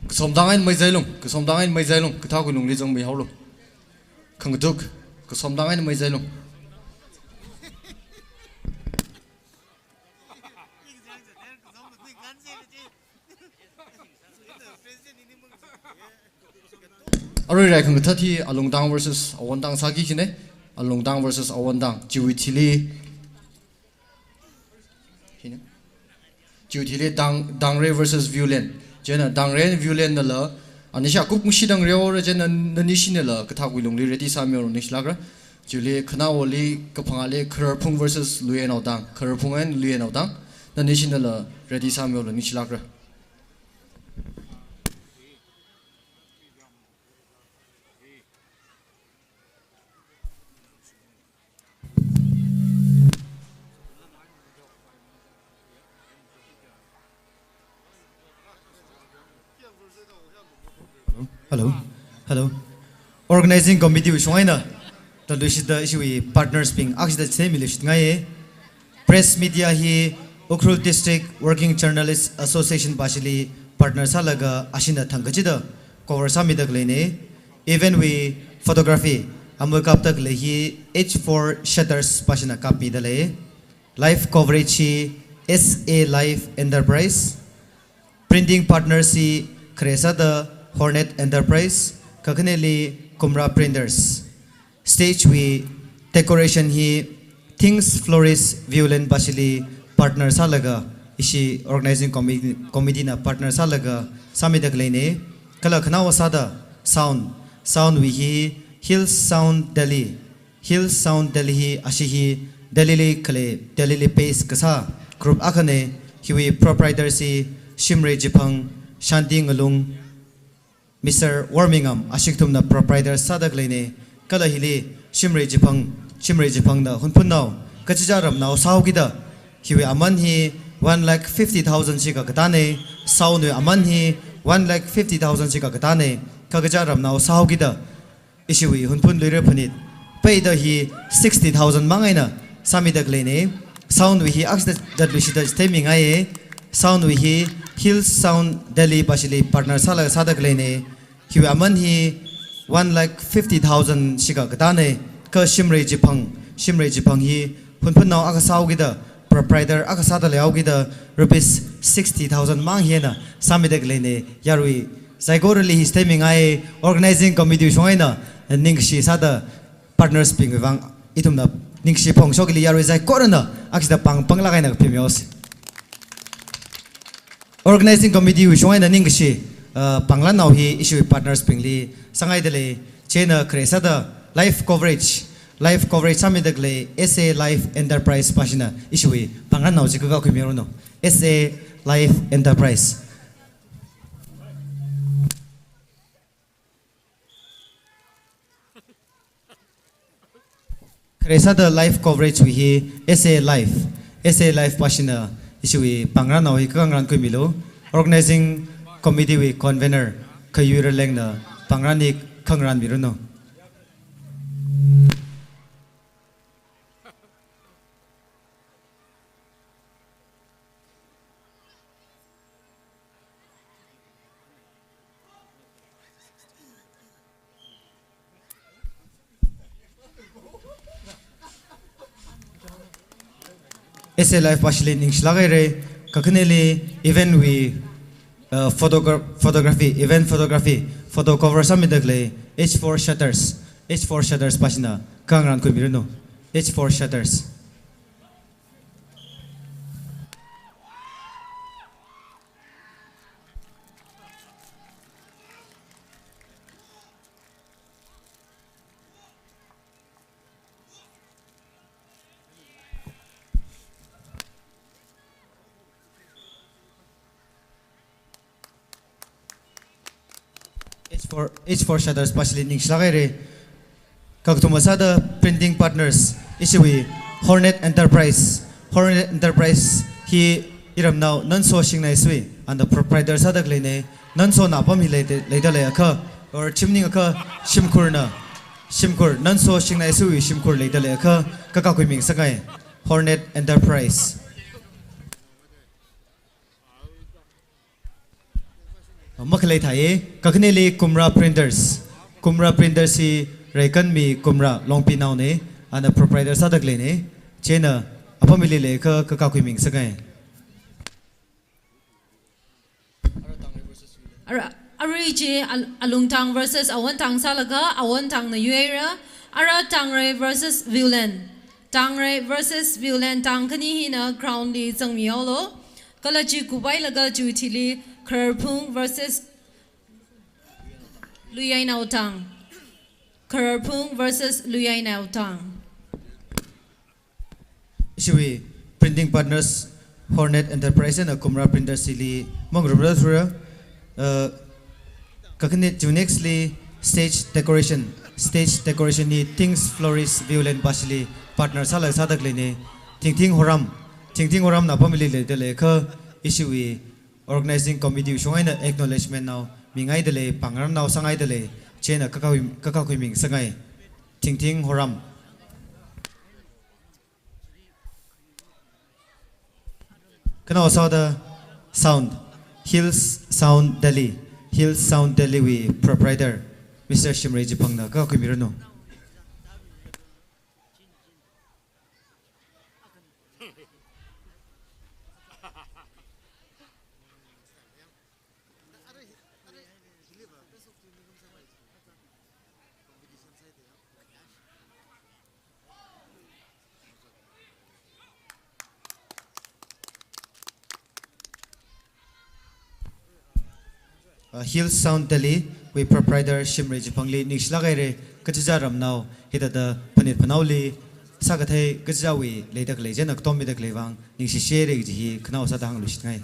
Kasomtang eina Meizailung, Kasomtang eina Meizailung, kathā khuilungli zangmihaolu. Khangatuk. Kasomdang eina maizailu. Arui raikhang kathat hi Alungdang versus Awondang sāki kajina. Alungdang versus Awondang. Chiwui thili. Hina. Chiwui thili Dang, Dangre versus Viewland. Chieina Dangre and Viewland nala, anishi akup ngashidang reora chieina nanishi nala kathākwui lungli ready sāmihaolu ningshilākra. Chiwuili khanaowali kaphangāli Khararphung versus Luiyenaodang. Khararphung and Luiyenaodang. Nanishi nala ready sāmihaolu ningshilākra. Hello. Hello. Organizing committee wui shong eina tangda shida ishiwui partners bing akshida chithei milu shitngaiye. Press media hi Ukhrul District Working Journalist Association bashili partner sālaga ashina thang kachida cover sāmida khaleina. Event wui photography amui kapda khalei hi H four Shutters bashina kapmida lei. Live coverage hi S A Live Enterprise. Printing partners hi khare sāda Hornet Enterprise, kakhaneli Kumra Printers. Stage wui decoration hi Things Flourish Viewland bashili partner sālaga, ishi organizing committee, committee na partner sālaga sāmida khaleina. Kala khanaowa sāda sound, sound wui hi Hills Sound Delhi. Hills Sound Delhi hi ashi hi Delhi li khalei, Delhi li base kasā group akhana. Hiwui proprietors hi Shimrei Chiphang, Shanti Ngalung, Mister Warmingam, ashi kathumna proprietors sāda khaleina. Kala hili Shimrei Chiphang, Shimrei Chiphangna Hunphunnao kachichā ramnao sāhaokida, hiwui aman hi one lakh fifty thousand shikha katāna. Sound wui aman hi one lakh fifty thousand shikha katāna. Kha kachichā ramnao sāhaokida ishiwui Hunphun Luira Phanit peida hi sixty thousand mang eina sāmida khaleina. Sound wui hi akshida zatluishida theimingaiye. Sound wui hi Hills Sound Delhi bashili partner sālaga sāda khaleina. Hiwui aman hi one lakh fifty thousand shikha katāna. Kha Shimrei Chiphang, Shimrei Chiphang hi Hunphunnao akha sāhaokida, proprietor akha sāda leihaokida, rupees sixty thousand mang hi eina sāmida khaleina. Yarui saikorali hi theimingaiye. Organizing committee shong eina ningkashi sāda partners bingwui vang ithumna ningshi phongshokli yarui saikorana akshida pāng pānglāk eina kaphimihaosa. Organizing committee wui shong eina ningkashi, uh, pānglānnao hi ishiwui partners bingli sāngaida lei. Chieina khare sāda live coverage, live coverage sāmida khalei S A Live Enterprise bashina ishiwui pānglānnao chi kakā khuimiranu. S A Live Enterprise. Khare sāda live coverage wui hi S A Live, S A Live bashina ishiwui pānglānnao hi kakā ngarān khuimilu. Organizing committee wui convener Khayui Ralengna pānglān hi kakā ngarān miranu. S A Live bashili ningshilāk haira. Kakhaneli event wui, uh, photogra-, photography, event photography, photo cover sāmida khalei H four Shutters, H four Shutters bashina kakā ngarān khuimiranu. H four Shutters. H four, H four Shutters bashili ningshilāk haira. Kakathuma sāda printing partners, ishiwui Hornet Enterprise. Hornet Enterprise hi iramnao Nanso Shingnaisui, ana proprietor sāda khaleina. Nansona apam hi leida, leida leiakha, or chimningakha, shimkhurna, shimkhur, Nanso Shingnaisuiwui shimkhur leida leiakha, kakā khuimingasakngai, Hornet Enterprise. Makhalei thāi, kakhaneli Kumra Printers. Kumra Printers hi Reikanmi Kumra Longpinaona, ana proprietor sāda khaleina, chieina apam hili leikha kakakhui mingasakngai. Ara, arui chi Al-, Alungtang versus Awontang sālaga, Awontangna yuira, ara Tangrei versus Viewland. Tangrei versus Viewland tang khani hina ground li zangmihaolu. Kala chi kuphailaga chiwui thili Khararphung versus Luyainaotang. Khararphung versus Luyainaotang. Ishiwui printing partners Hornet Enterprise eina Kumra Printers hili mangarumrarthura, uh, kakhanit chiwui next li stage decoration, stage decoration hi Things Flourish Viewland bashili partner sālaga sāda khaleina, Thingthing Horam, Thingthing Horamna apam hili leida leikha ishiwui organizing committee shong eina acknowledgement nao mingaida lei, pāngngarumnao sāngaida lei, chieina kakakhui, kakakhui mingasakngai. Thingthing Horam. Khanao sāda sound, Hills Sound Delhi, Hills Sound Delhi wui proprietor, Mister Shimrei Chiphangna kakakhui miranu. Uh, Hill Sound Delhi wui proprietor Shimrei Chiphangli ningshilāk haira, kachichā ramnao, hithāda phanit phanaoli sākathei kachichāwui leida khalei chieina katom mida khalei vang ningshishaira kaji hi khanao sāda hāngluishingai.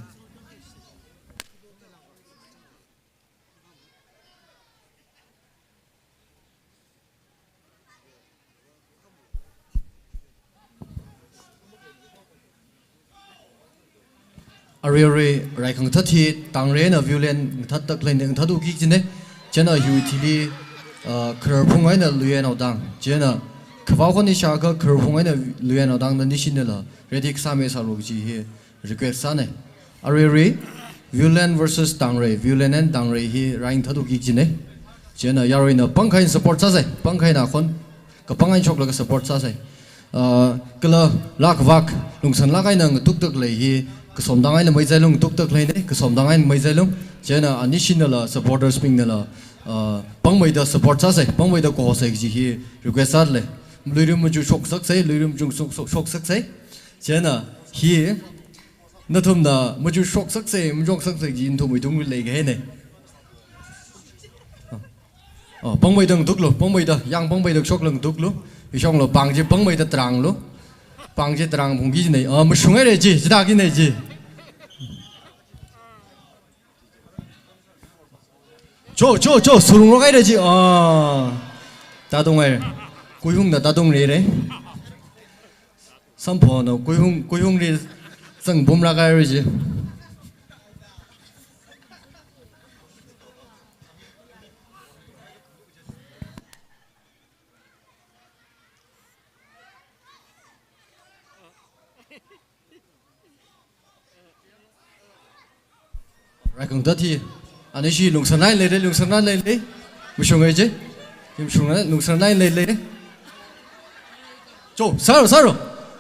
Arui arui rai khangathat hi Tangrei eina Viewland ngathatda khaleina, ngathatda ki kajina. Chieina hiwui thili, uh, Khararphung eina Luyainaotang. Chieina khavao khani shākha Khararphung eina Luyainaotang nanishinala ready kasāmi sālu kaji hi request sāna. Arui arui, Viewland versus Tangrei, Viewland and Tangrei hi rai ngathatda ki kajina. Chieina yaruina pangkhaina support sāsa, pangkhaina khon, kapang eina shoklaga support sāsa. Uh, kala lākhavak, lungsanlāk eina ngatukda khalei hi, kasomdang eina maizailung ngatukda khaleina, kasomdang eina maizailung. Chieina anishinala supporters bingnala, uh, pangmeida support sāsa, pangmeida kahosa kaji hi request sālei. Luirum machuk shoksaksei, luirum machuk shok, shok, shoksaksei. Chieina hi, nathumna machuk shoksaksei, machuk shoksaksei kaji nathumwui tungli leikahaina. Oh, pangmeida ngatuklu, pangmeida, yang pangmeida shoklaga ngatuklu. Ishonglu pāng chi pangmeida tarānglu. Pāng chi tarāng phungki kajina. Oh, mashung haira chi, chithā kajina chi. Cho, cho, cho, surungrok haira chi. Ah. Tātung haira. Kuihungna tātung haira. Samphona kuihung, kuihungli zangpumlāk haira chi. Rai khangathat hi. Anishi lungsanlāk eina leilei, lungsanlāk eina leilei. Mashunga chi. Mashunga, lungsanlāk eina leilei. Cho, sālu, sālu.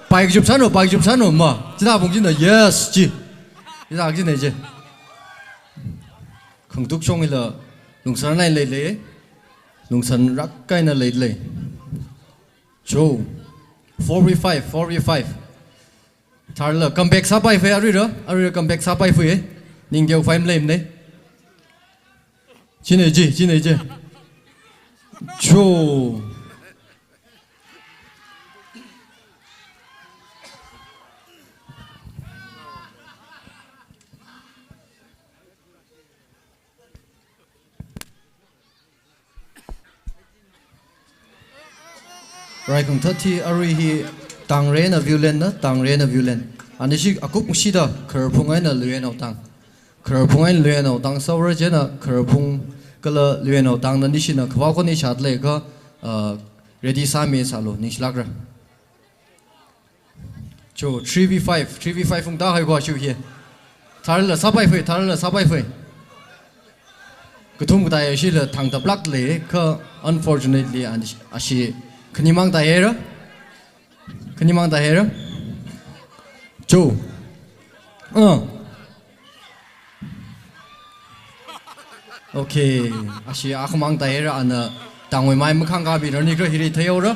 Pai kachup sālu, pai kachup sālu, ma. Chithā phung kajina, yes, chi. Chithā kajina chi. Khangatuk shong hila lungsanlāk eina leilei. Lungsanlāk eina leilei. Cho. Four v five, four v five. Tharla comeback sāpaifei aruira, aruira comeback sāpaifei. Ningteo five leimana. China chi, china chi. Cho. Rai khangathat hi arui hi Tangrei eina Viewland na, Tangrei eina Viewland. Anishi akup ngashida Khararphung eina Luyainaotang. Khararphung eina Luyainaotang sāra chieina Khararphung kala Luyainaotang nanishina khavao khani shāda leikha, uh, ready sāmi sālu, ningshilākra. Cho, three v five, three v five phung tāhai kua shu hi. Tharla sāpaifei, tharla sāpaifei. Kathum katai ashila thangtaplāk lei, kha unfortunately, and ashi, khanimang tai haira? Khanimang tai haira? Cho. Uh. Okay. Ashi akhamang tai haira, ana tangwui mai makhangkābirani kha hili theihaora.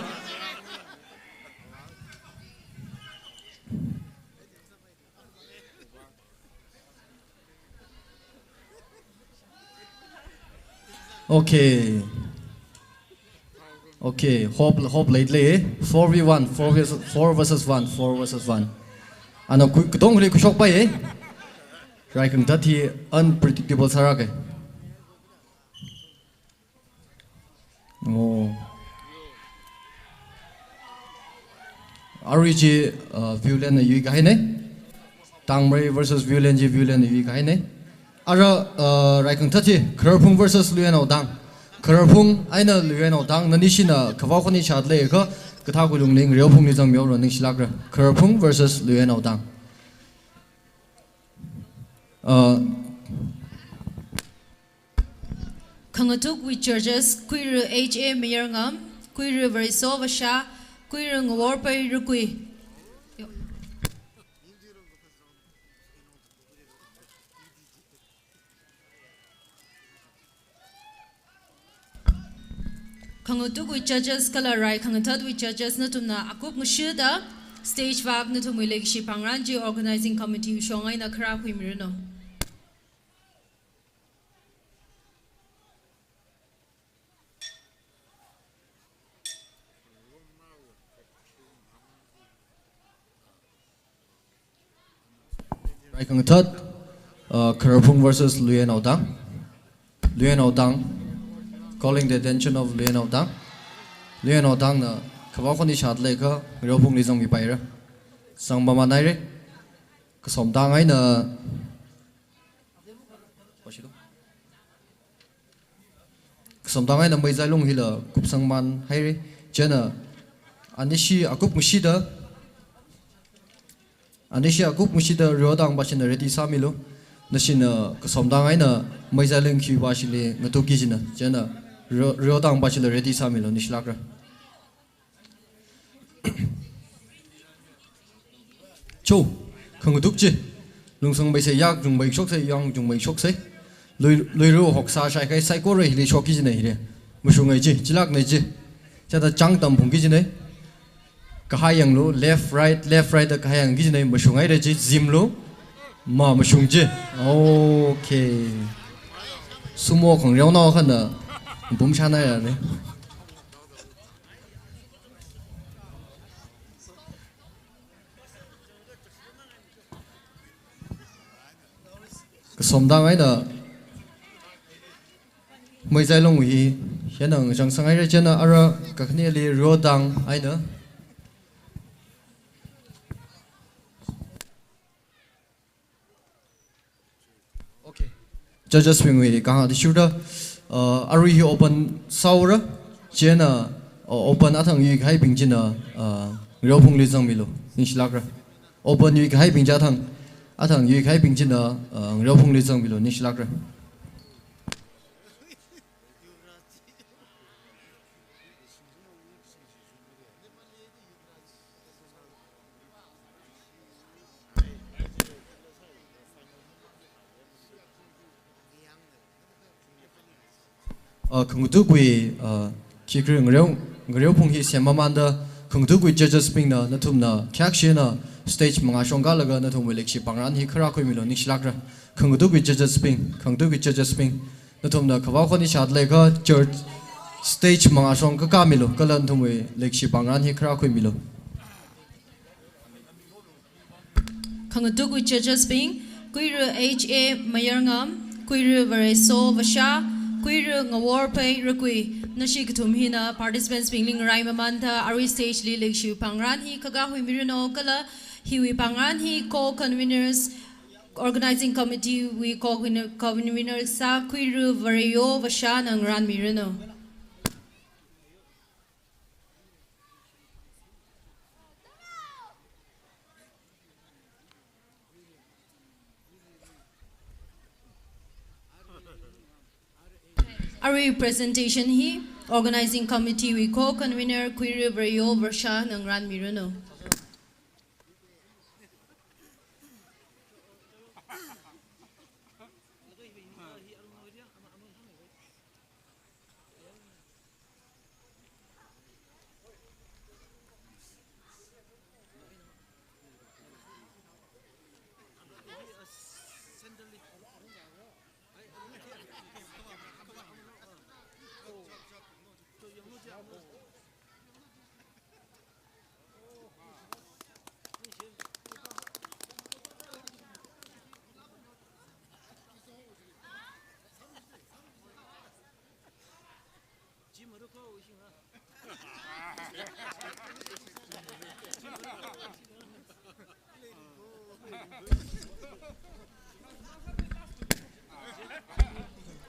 Okay. Okay, hope, hope lei lei. Four v one, four versus, four versus one, four versus one. Ana ku-, katongli kushok pai, eh. Rai khangathat hi unpredictable sāra ke. Oh. Arui chi, uh, Viewland na yuikahaina. Tangmei versus Viewland chi Viewland na yuikahaina. Ara, uh, rai khangathat chi, Khararphung versus Luiyainaotang. Khararphung eina Luiyainaotang, nanishina khavao khani shāda leiakha, kathākha lungli Ngreophungli zangmihaora, ningshilākra. Khararphung versus Luiyainaotang. Uh, Khangathukwui judges, Kuiru H A Mayarngam, Kuiru Vareso Vasha, Kuiru Ngaworpei Rukui. Khangathukwui judges kala rai khangathatwui judges nathumna akup ngashida stage vak nathumwui leikashi pāngran chi organizing committee shong eina kharā khuimiranu. Rai khangathat, uh, Khararphung versus Luiyainaotang. Luiyainaotang. Calling the attention of Luiyainaotang. Luiyainaotangna khavao khani shāda leiakha Ngreophungli zangmipaira. Zangmamānhaira. Kasomtang eina Kasomtang eina Meizailung hila kupsangmānhaira. Chieina anishi akup ngashida, anishi akup ngashida Riotang pāshina ready sāmilu. Nashina kasomtang eina Meizailung khiwui pāshili ngatukki kajina. Chieina Rio-, Riotang pāshila ready sāmilu, ningshilākra. Cho, khangathuk chi. Lungsangmeisei, yak chungmei shoksei, yang chungmei shoksei. Lui, Luira hoksā shaikahai saikora hili shokki kajina hili. Mashungai chi, chilākna chi. Chithāda chang tamphungki kajina. Kahai yanglu, left, right, left, right da kahai yangki kajina, mashungaira chi, zimlu. Ma, mashung chi. Okay. Sumo khangareonao akhana bum shānhaira ne. Kasomtang eina Meizailung hi hina ngachang sāngaira. Chieina ara kakhaneli Riotang eina. Okay. Judges bingwui kahāng athishurda, uh, arui hi open sāhaora, chieina, uh, open athang yuikahaibing china, uh, Ngreophungli zangmilu, ningshilākra. Open yuikahaibing chi athang, athang yuikahaibing china, uh, Ngreophungli zangmilu, ningshilākra. Uh, khangathukwui, uh, khikri Ngareo, Ngareophung hi semmamānda khangathukwui judges bingna, nathumna khayākshina stage mangā shong kālaga nathumwui leikashi pāngran hi kharā khuimilu, ningshilākra. Khangathukwui judges bing, khangathukwui judges bing, nathumna khavao khani shāda leiakha church stage mangā shong kakāmilu, kala nathumwui leikashi pāngran hi kharā khuimilu. Khangathukwui judges bing, Kuiru H A Mayarngam, Kuiru Vareso Vasha, Kuiru Ngaworpei Rukui, nashi kathum hina participants bingli ngaraimamānda arui stage li leikashi pāngran hi kakā khuimiranu, kala hiwui pāngran hi co-conveners, organizing committee wui co-convener sā Kuiru Vareyo Vashana ngaranmiranu. Presentation hi Organizing Committee wui co-convener Khuira Vareyo Varsha na ngarānmiranu.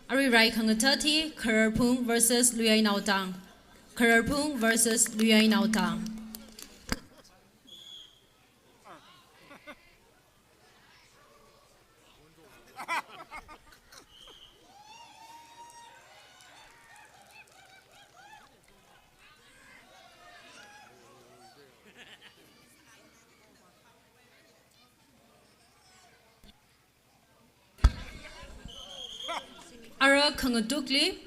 Arui rai khangathat hi Khararphung versus Luiyainaotang. Khararphung versus Luiyainaotang. Ara khangatukli.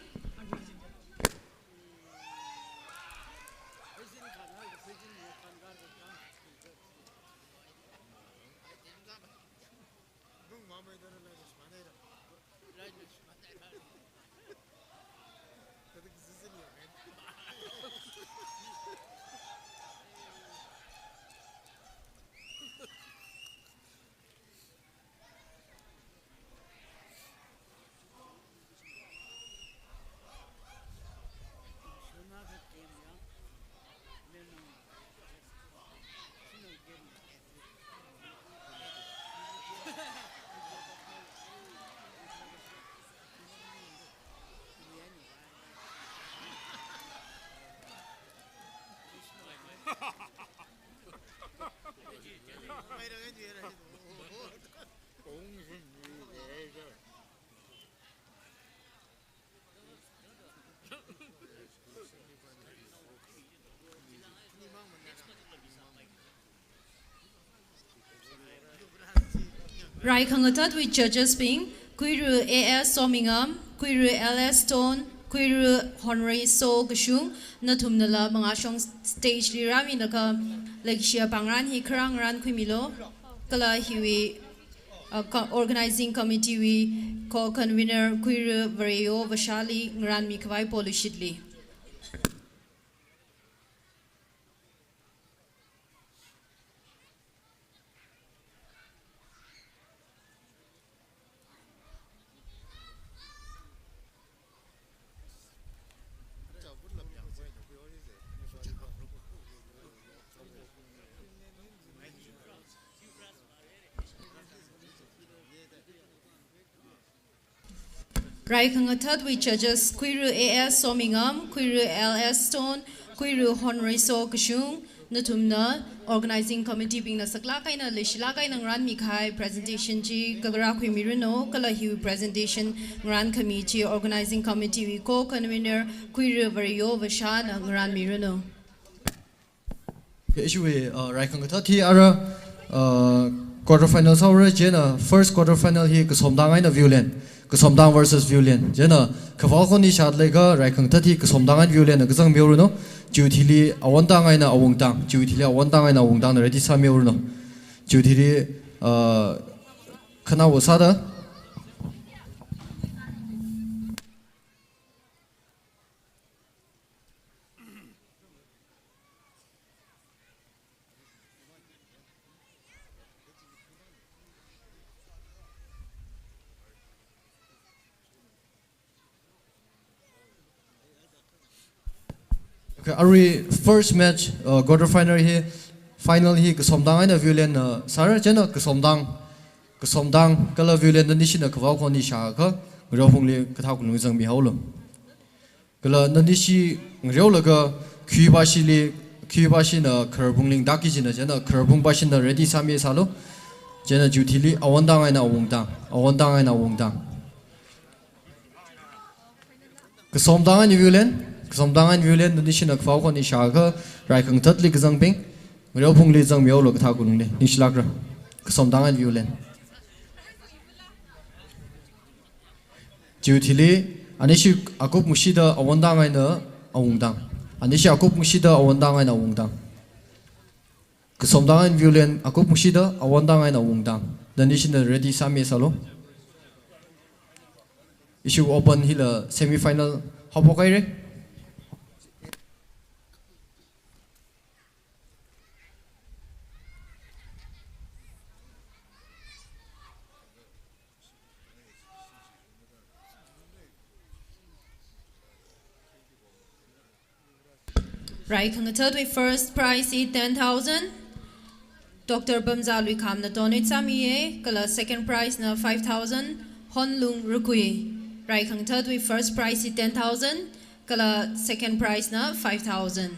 Rai khangathatwui judges bing, Khuira A S Somingam, Khuira L S Stone, Khuira Honrei So Kashung, nathumnala mangāshong stage li rāmilaga, leikashiya pāngarān hi kharā ngarānkhuimilu, kala hiwui, uh, co-, organizing committee wui co-convener Khuira Vareyo Vashali ngarānmi khavai polushitli. Rai khangathatwui judges Khuira A S Somingam, Khuira L S Stone, Khuira Honrei So Kashung, nathumna organizing committee bingna saklāk eina leishilāk eina ngarānmi kahai presentation chi kakharā khuimiranu, kala hiwui presentation ngarānkhami chi organizing committee wui co-convener Khuira Vareyo Vashana ngarānmiranu. Okay, ishiwui, uh, rai khangathat hi ara, uh, quarter final sāra, chieina first quarter final hi Kasomdang eina Viewland, Kasomdang versus Viewland. Chieina khavao khon ni shāda leiakha rai khangathat hi Kasomdang eina Viewland na kazangmihaoranu. Chiwui thili Awondang eina Awungtang, chiwui thili Awondang eina Awungtangna ready sāmihaoranu. Chiwui thili, uh, khanaowa sāda. Okay, arui first match, uh, quarter final hi, final hi Kasomdang eina Viewland na sāra, chieina Kasomdang, Kasomdang kala Viewland nanishina khavao khon ni shāakha, ngareophungli kathā kulung zangmihaolu. Kala nanishi ngareolaga khuipāshili, khuipāshina Khararphung lingda kajina, chieina Khararphung pāshina ready sāmisālu. Chieina chiwui thili Awondang eina Awungtang, Awondang eina Awungtang. Kasomtang and Viewland, Kasomtang and Viewland, donation akfao khon ishākha, rai khangathatli kazangbing, ngareophungli zangmihaolu kathā kulungne, ningshilākra. Kasomtang and Viewland. Chiwui thili, anishi akup ngashida awon tang eina awung tang. Anishi akup ngashida awon tang eina awung tang. Kasomtang and Viewland akup ngashida awon tang eina awung tang. Donation ready sāmi sālu. Ishi open hila semifinal haophok haire. Rai khangathatwui first prize hi ten thousand. Doctor Bamza Luikham Natonwui sāmiye, kala second prize na five thousand, Honlung Rukui. Rai khangathatwui first prize hi ten thousand, kala second prize na five thousand.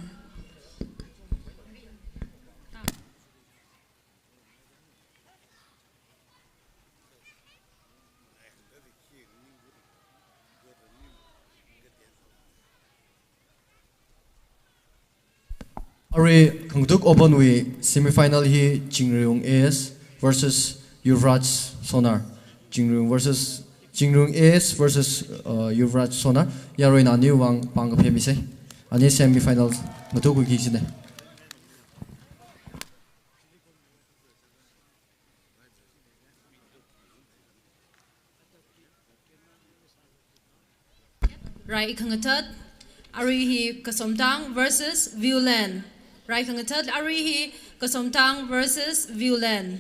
Arui khangatuk open wui semifinal hi Chingriwung A S versus Yuvraj Sonar. Chingriwung versus, Chingriwung A S versus, uh, Yuvraj Sonar. Yaruina aniwui vang pāng kaphemisa. Ani semifinal ngatuk khuiki kajina. Rai khangathat, arui hi Kasomtang versus Viewland. Rai khangathat, arui hi Kasomtang versus Viewland.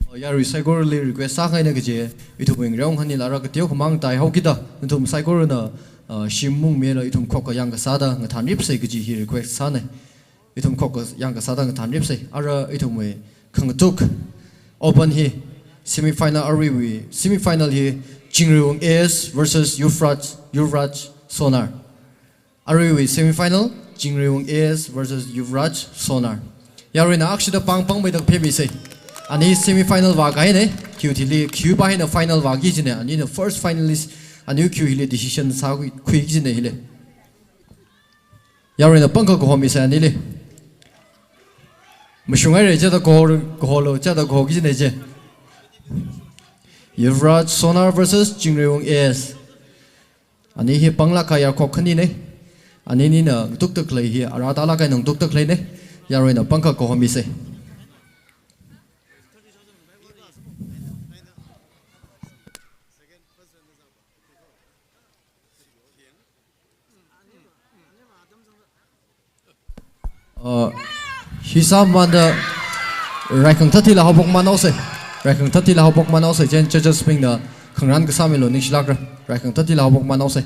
Uh, yarui saikorali request sākahaina kaje, ithumwui ngareohān hili ara kateokha mang tāhaokida, nathum saikorana, uh, shim mungmila ithum khokkha yangkasāda ngathānripsa kaji hi request sāna. Ithum khokkha yangkasāda ngathānripsa. Ara ithumwui khangatuk open hi semifinal aruiwui semifinal hi Chingriwung A S versus Yuvraj, Yuvraj Sonar. Aruiwui semifinal, Chingriwung A S versus Yuvraj Sonar. Yaruina akshida pāng pāngmeida phemisa. Ani semifinal vākahaina, khiwui thili, khiwui pā hina final vāki kajina, anina first finalist, aniwui khiwui hili decision sākhui, khui kajina hili. Yaruina pāngkha kahomisa anili. Mashung haira chida kaho, kaholu chida kahoki kajina je. Yuvraj Sonar versus Chingriwung A S. Ani hi pānglāk kahai yarkhok khanina. Ani nina ngatukda khalei hi, ara tālāk eina ngatukda khaleina. Yaruina pāngkha kahomisa. Uh, hisāmanda rai khangathat hila haophok manhaosa. Rai khangathat hila haophok manhaosa. Chieina judges bingna khangarān kasā milu ningshilākra. Rai khangathat hila haophok manhaosa.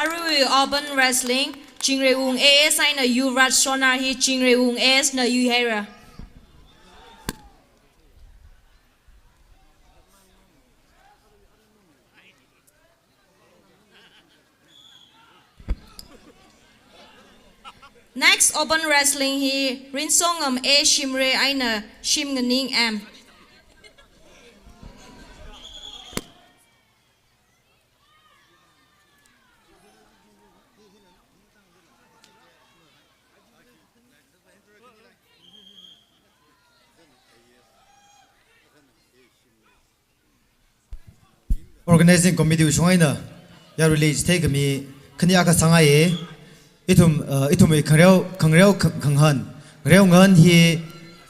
Aruiwui open wrestling, Chingriwung A S eina Yuvraj Sonar hi Chingriwung A S na yuihaira. Next open wrestling hi Rinsongam A Shimray eina Shimnganing M. Organizing Committee wui shong eina yaruili chitheikami khani akha sāngaiye. Ithum, uh, ithumwui khangareo, khangareo kha-, khangahān. Ngareo ngahān hi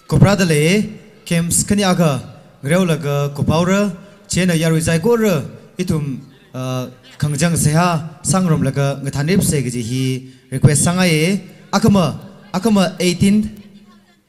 kuprāda lei, games khani akha ngareolaga kupaora, chieina yarui saikora ithum, uh, khangachang seihā sāngarumlaga ngathānripsa kaji hi request sāngaiye. Akhama, akhama eighteenth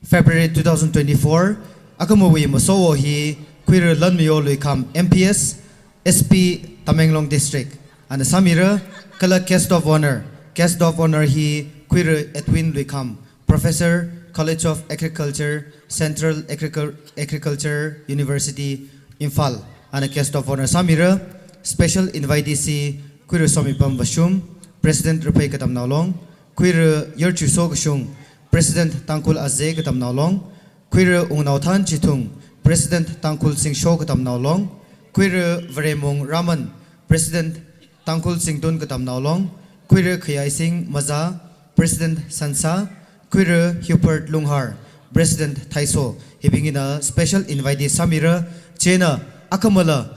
February two thousand twenty-four, akhamawui masowo hi Khuira Lanmiyo Luikham M P S, S P Tamenglong District, ana sāmira, kala Guest of Honour. Guest of Honour hi Khuira Edwin Luikham, Professor, College of Agriculture, Central Agricul-, Agriculture University, Imphal, ana Guest of Honour sāmira. Special invitees hi Khuira Somipam Vashum, President Raphei Katamnao Long, Khuira Yarchuiso Kashung, President Tangkhul Azei Katamnao Long, Khuira Wungnaothan Chithung, President Tangkhul Singsho Katamnao Long, Khuira Varemung Raman, President Tangkhul Singtun Katamnao Long, Khuira Khayaising Maza, President Sansa, Khuira Hubert Lunghar, President Thaiso, hibing eina special invitee sāmira, chieina akhamala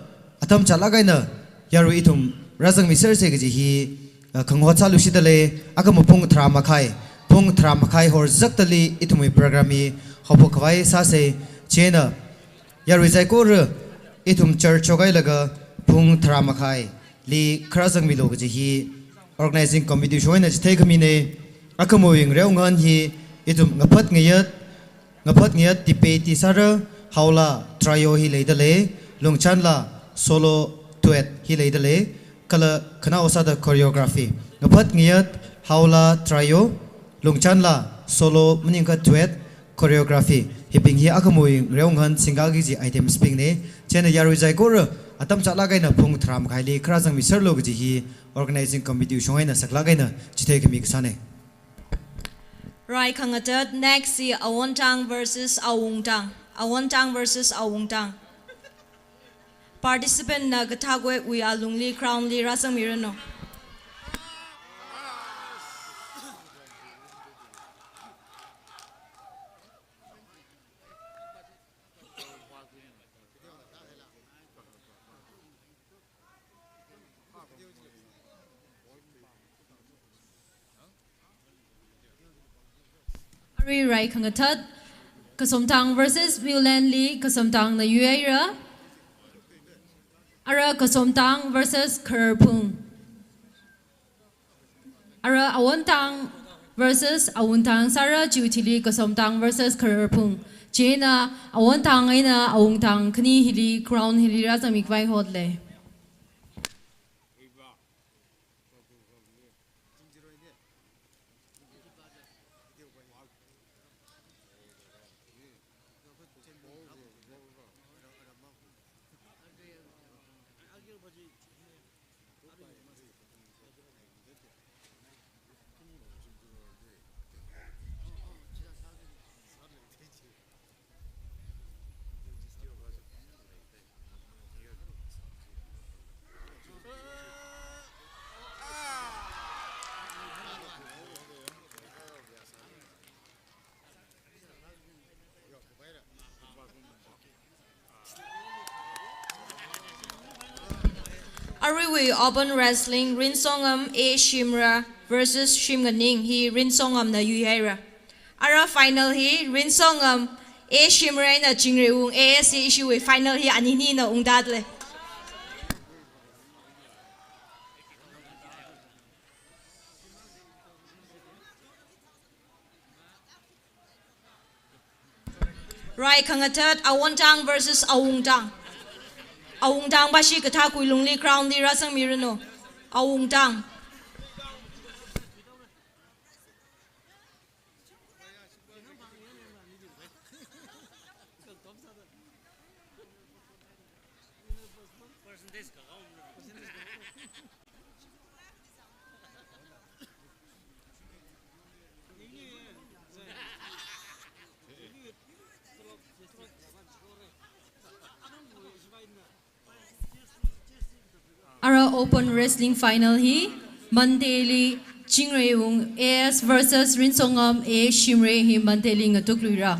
atam chālāk eina yarui ithum rāzangmisersa kaji hi, uh, khangahot sāluishitda lei. Akhama pung tharā makhai, pung tharā makhai horzakdali ithumwui program hi haophok khavai sāsa. Chieina yarui saikora ithum church shokhailaga pung tharā makhaili kharā zangmilu kaji hi Organizing Committee shong eina chitheikhamina. Akhamawui ngareo ngahān hi ithum ngaphat ngayat, ngaphat ngayat debate hi sāra, haola trio hi leida lei, lungchānla solo duet hi leida lei, kala khanao sāda choreography. Ngaphat ngayat haola trio, lungchānla solo maningkha duet, choreography, hibing hi akhamawui ngareo ngahān singkaki kaji items bingna. Chieina yarui saikora atam chālāk eina pung tharā makhaili kharā zangmiserlu kaji hi Organizing Committee shong eina saklāk eina chitheikhami kasāna. Rai khangathat, next hi Awontang versus Awungtang. Awontang versus Awungtang. Participant na kathākwui alungli ground li rāzangmiranu. Arui rai khangathat, Kasomthang versus Viewland li Kasomthangna yuihaira. Ara Kasomthang versus Khararphung. Ara Awontang versus Awungtang sāra, chiwui thili Kasomthang versus Khararphung. Chieina Awontang eina Awungtang khani hili ground hili rāzangmi khavai hotlei. Aruiwui open wrestling, Rinsongam A Shimray versus Shimnganing hi Rinsongamna yuihaira. Ara final hi Rinsongam A Shimrayna Chingreivung A S hi ishiwui final hi aninina ungdatlei. Rai khangathat, Awontang versus Awungtang. Awungtang pashi kathākwui lungli ground li rāzangmiranu. Awungtang. Ara open wrestling final hi Monday li Chingreivung A S versus Rinsongam A Shimray hi Monday li ngatukluira.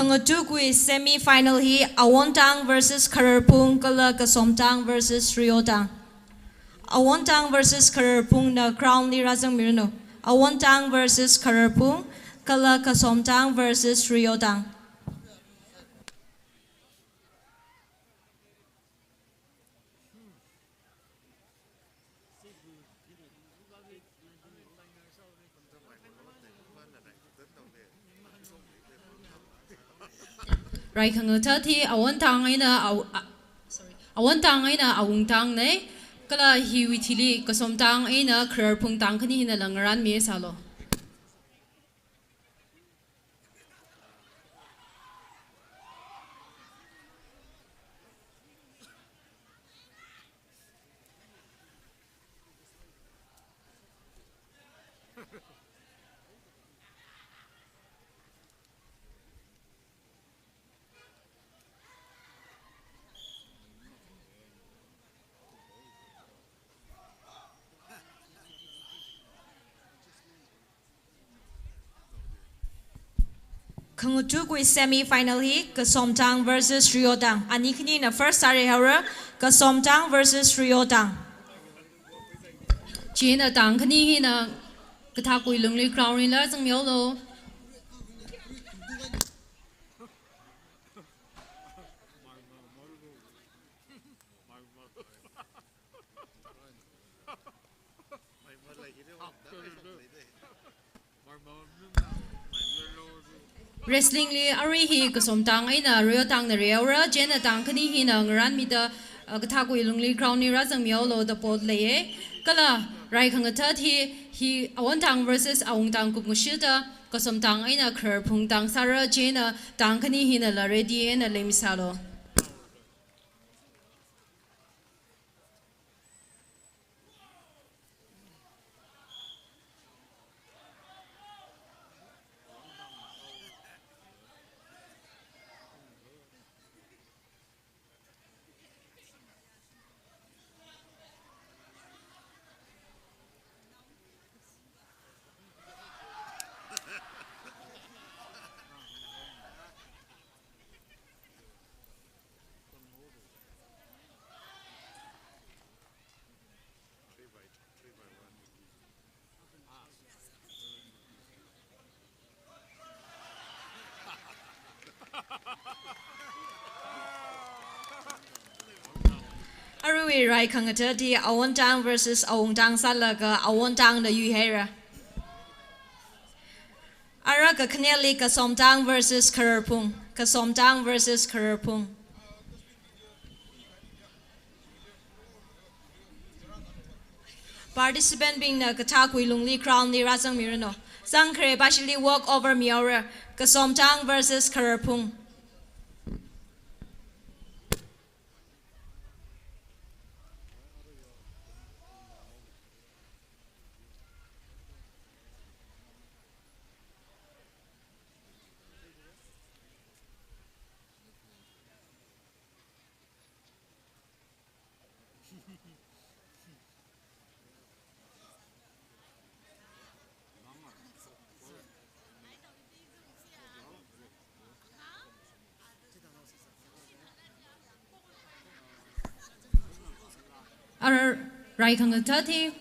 Ngatukui semi final hi Awontang versus Khararphung kala Kasomtang versus Riyotang. Awontang versus Khararphungna crown li rāzangmiranu. Awontang versus Khararphung kala Kasomtang versus Riyotang. Rai khangathat hi Awontang eina Aw-, a-, sorry, Awontang eina Awungtang nei, kala hiwui thili Kasomtang eina Khararphung tang khani hina la ngarānmi sālu. Khangatukui semi final hi Kasomtang versus Riyotang. Ani khanina first sāreihaora, Kasomtang versus Riyotang. Chieina tang khani hina kathākwui lungli crown li rāzangmihaolu. Wrestling li arui hi Kasomtang eina Riyotangna reihaora, chieina tang khani hina ngarānmida, uh, kathākwui lungli crown li rāzangmihaolu da pot leiya. Kala rai khangathat hi, hi Awontang versus Awungtang kupngashida, Kasomtang eina Khararphung tang sāra, chieina tang khani hina la ready eina leimi sālu. Aruiwui rai khangathat hi Awontang versus Awungtang sālaga Awontangna yuihaira. Ara kakhaneli Kasomtang versus Khararphung. Kasomtang versus Khararphung. Participant bingna kathākwui lungli crown li rāzangmiranu. Zangkhare pāshili walk over mihaora. Kasomtang versus Khararphung. Ara rai khangathat hi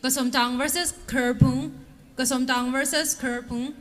Kasomtang versus Khararphung, Kasomtang versus Khararphung.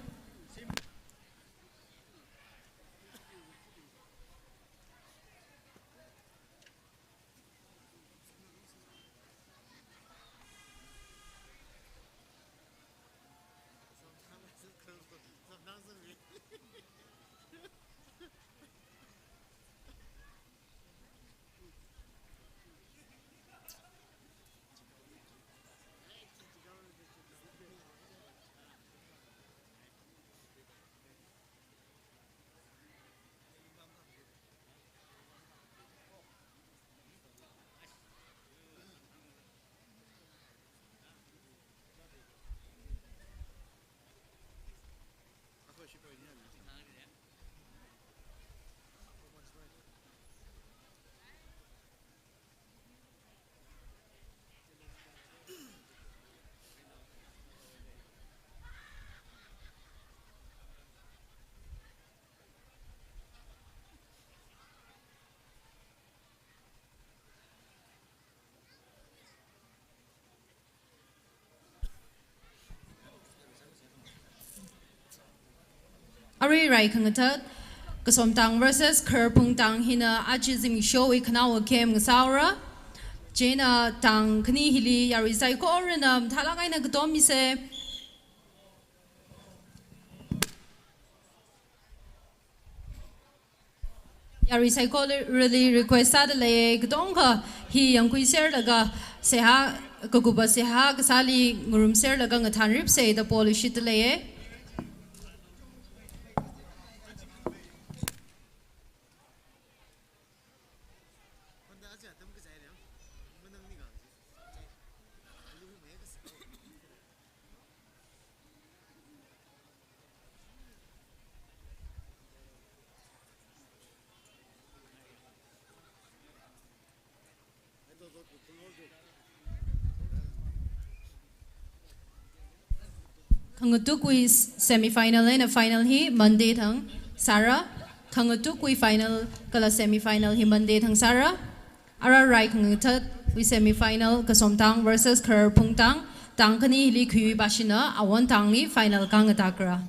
Yarui rai khangathat, Kasomtang versus Khararphung tang hina aja zimikshowui khanaowa game ngasāhaora. Chieina tang khani hili yarui saikorana mathālāk eina katom misa. Yarui saikorali request sādalei, katonga hi yangkhuiserlaga seihā, kakupa seihā kasāli ngarumserlaga ngathānripsa da poluishitdalei. Khangatukwui semi-final eina final hi Monday thang sāra. Khangatukwui final kala semi-final hi Monday thang sāra. Ara rai khangathatwui semi-final Kasomtang versus Khararphung tang, tang khani hili khuiwui pāshina Awon tangli final kāngatakra.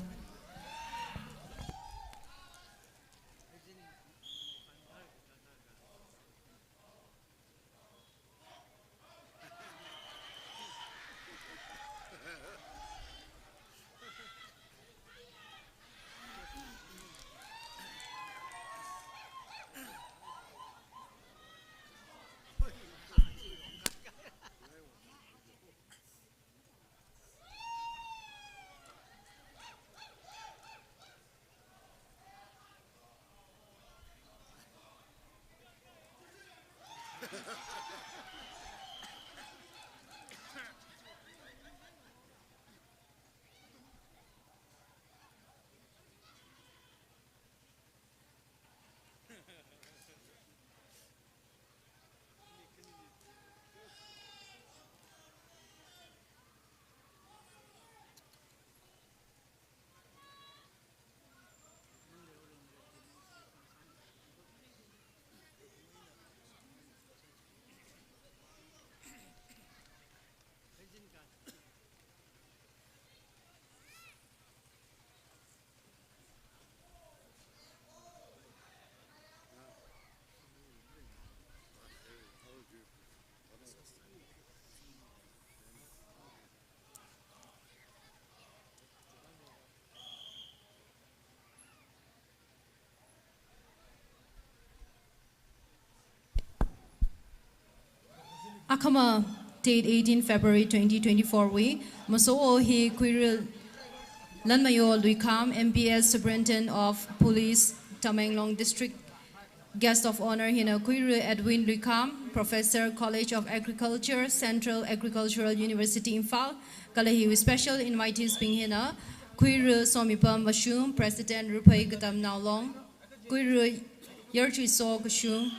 Akhama date eighteen February twenty twenty-four wui Masowo hi Khuira Lanmayo Luikham, M P S, Superintendent of Police, Tamenglong District, Guest of Honor hina Khuira Edwin Luikham, Professor, College of Agriculture, Central Agricultural University, Imphal, kala hiwui special invitees bing hina Khuira Somipam Vashum, President, Ruphei Katamnao Long, Khuira Yarchuiso Kashung,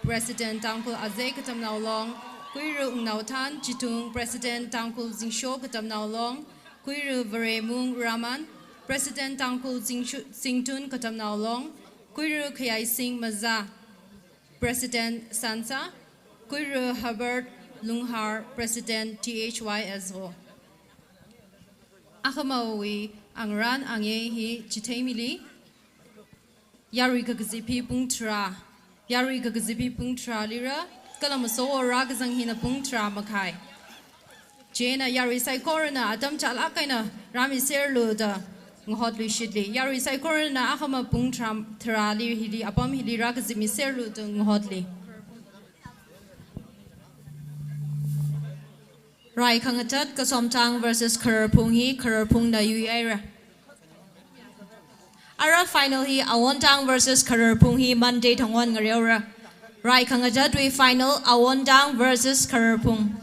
President, Tangkhul Azei Katamnao Long, Khuira Wungnaothan Chithung, President, Tangkhul Zingsho Katamnao Long, Khuira Varemung Raman, President, Tangkhul Zingshu-, Zingtun Katamnao Long, Khuira Khayaising Maza, President, Sansa, Khuira Herbert Lunghar, President, T H Y S O. Akhamawui angarān angayei hi chitheimili. Yarui kakazip hi pung tharā. Yarui kakazip hi pung tharāli rā, kala Masowo rākazang hina pung tharā makhai. Chieina yarui saikorana atam chālāk eina rāmiserlu da ngahotluishitli. Yarui saikorana akhama pung tharā, tharāli hili apam hili rākazipmiserlu da ngahotli. Rai khangathat Kasomtang versus Khararphung hi Khararphungna yuihaira. Ara final hi Awontang versus Khararphung hi Monday thang on ngareora. Rai khangathatwui final Awontang versus Khararphung.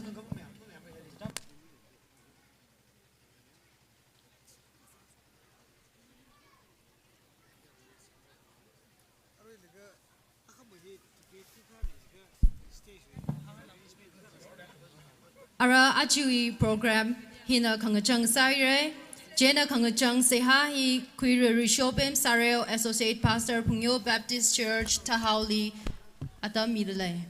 Ara ajawui program hina khangachang sāhaira. Chieina khangachang seihā hi Khuira Rishopem Sareo, Associate Pastor, Phungyo Baptist Church, Thahaoli atam midalei.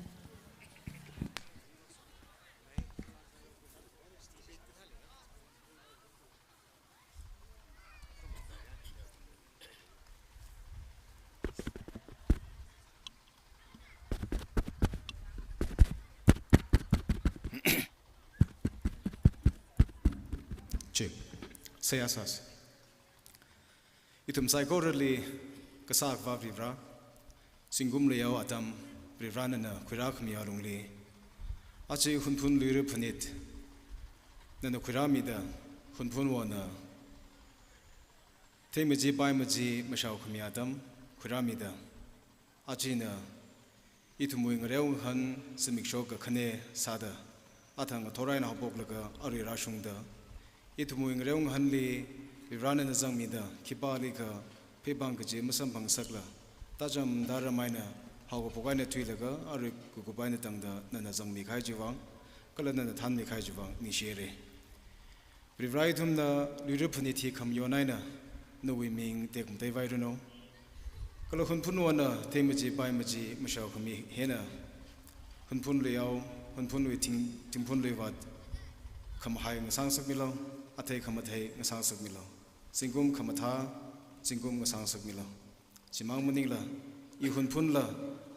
Seihā sāsa. Ithum saikorali Kasā Akhava Varivara, zingkum liyao atam Varivara nana khuirākhami alungli, aja Hunphun Luira phanit nana khuirāmida, Hunphunwona theimaji paimajila mashaokhami atam khuirāmida, ajana ithumwui ngareo ngahān zimiksho kakhane sāda, athang athor eina haophoklaga arui rāshungda, ithumwui ngareo ngahānli Varivara nana zangmida, khipālikha pheiphang kaji masamphangsakla, tacham taram eina haokaphok eina thuilaga arui kakup eina tangda nana zangmikahai chiwui vang, kala nana thānmikahai chiwui vang ningshire. Varivara, ithumna Luira phanit hi khamayon eina nawui ming tekmatei vairanu. Kala Hunphunwona theimaji paimajila mashaokhami hina, Hunphun liyao, Hunphunwui thing, Thingphunlui vāt khamahai ngasāngasakmilu, athei khamathei ngasāngasakmilu, zingkum khamathā, zingkum ngasāngasakmilu. Chimang maningla, i Hunphunla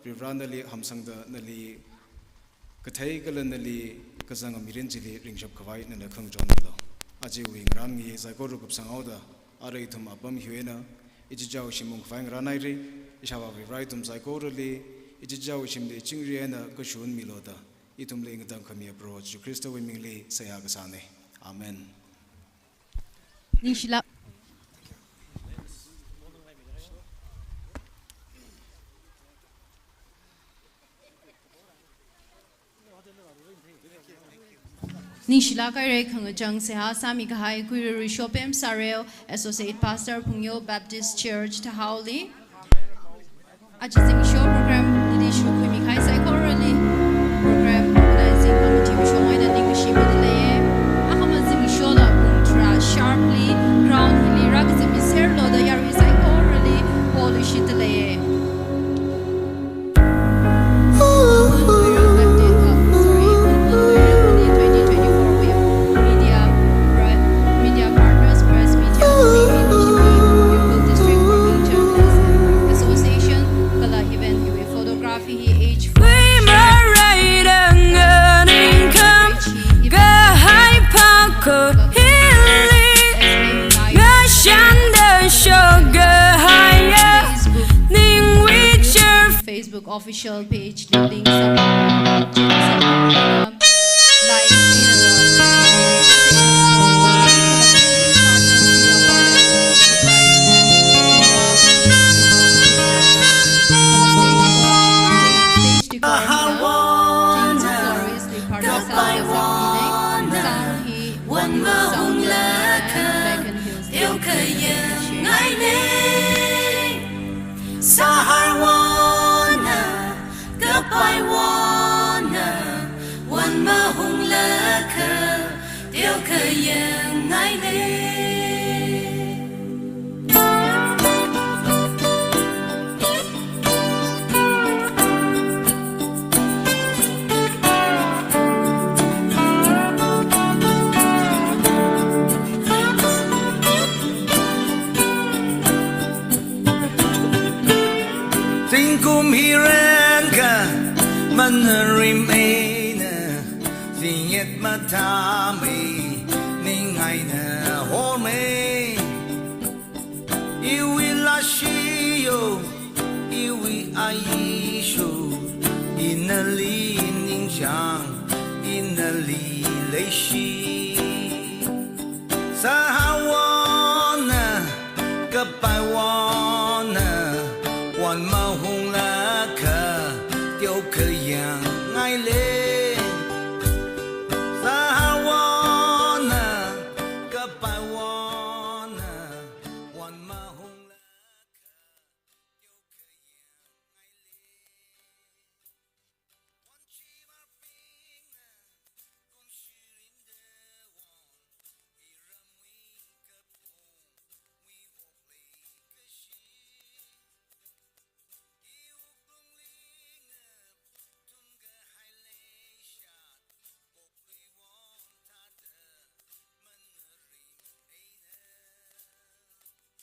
Varivara nali hamsangda, nali kathei kala nali kazanga mirin chili ringshap khavai nana khangachonmilu. Ajawui ngarān ngayi saikora kupsanghaoda, arui ithum apam hiwui eina ichichāwui shim ungkhavai ngarānhaira. Ishāvā Varivara, ithum saikorali ichichāwui shimli chingri eina kashun milu da, ithumli ngatangkhami Proho Jesu Khristawui mingli seihā kasāna. Amen. Ningshilāk. Ningshilāk haira khangachang seihā sāmikahai Kuirarui Shopem Sareo, Associate Pastor, Phungyo Baptist Church, Thahaoli. Aja zimiksho program hili shurkhuimikahai saikorali program organizing committee mashong eina ningshimida leiya. Akhama zimikshola pung tharā sharply ground hili rākazipmiserlu da yarui saikorali poishida leiya. Sorry, twenty twenty-four wui media, pre-, media partners, press media, District Working Journalists Association, kala event hiwui photography hi H four. Kuimarai da nganingkham kahai phākho hili, ngashan da shokahaiya ningwui church. Facebook official page li link sāmi. Like, Sahar wana, kapai wana, wan mahunglakha, teokha yangngaile. Zingkum hi rānkha, manarim eina, zingyat mathāmei, ning eina hormei. Iwui lāshi yo, iwui ayisho, ina nali ningchāng, ina nali leishi. Sahar wana, kapai wana, wan mahunglakha, teokha yangngaile. Sahar wana, kapai wana.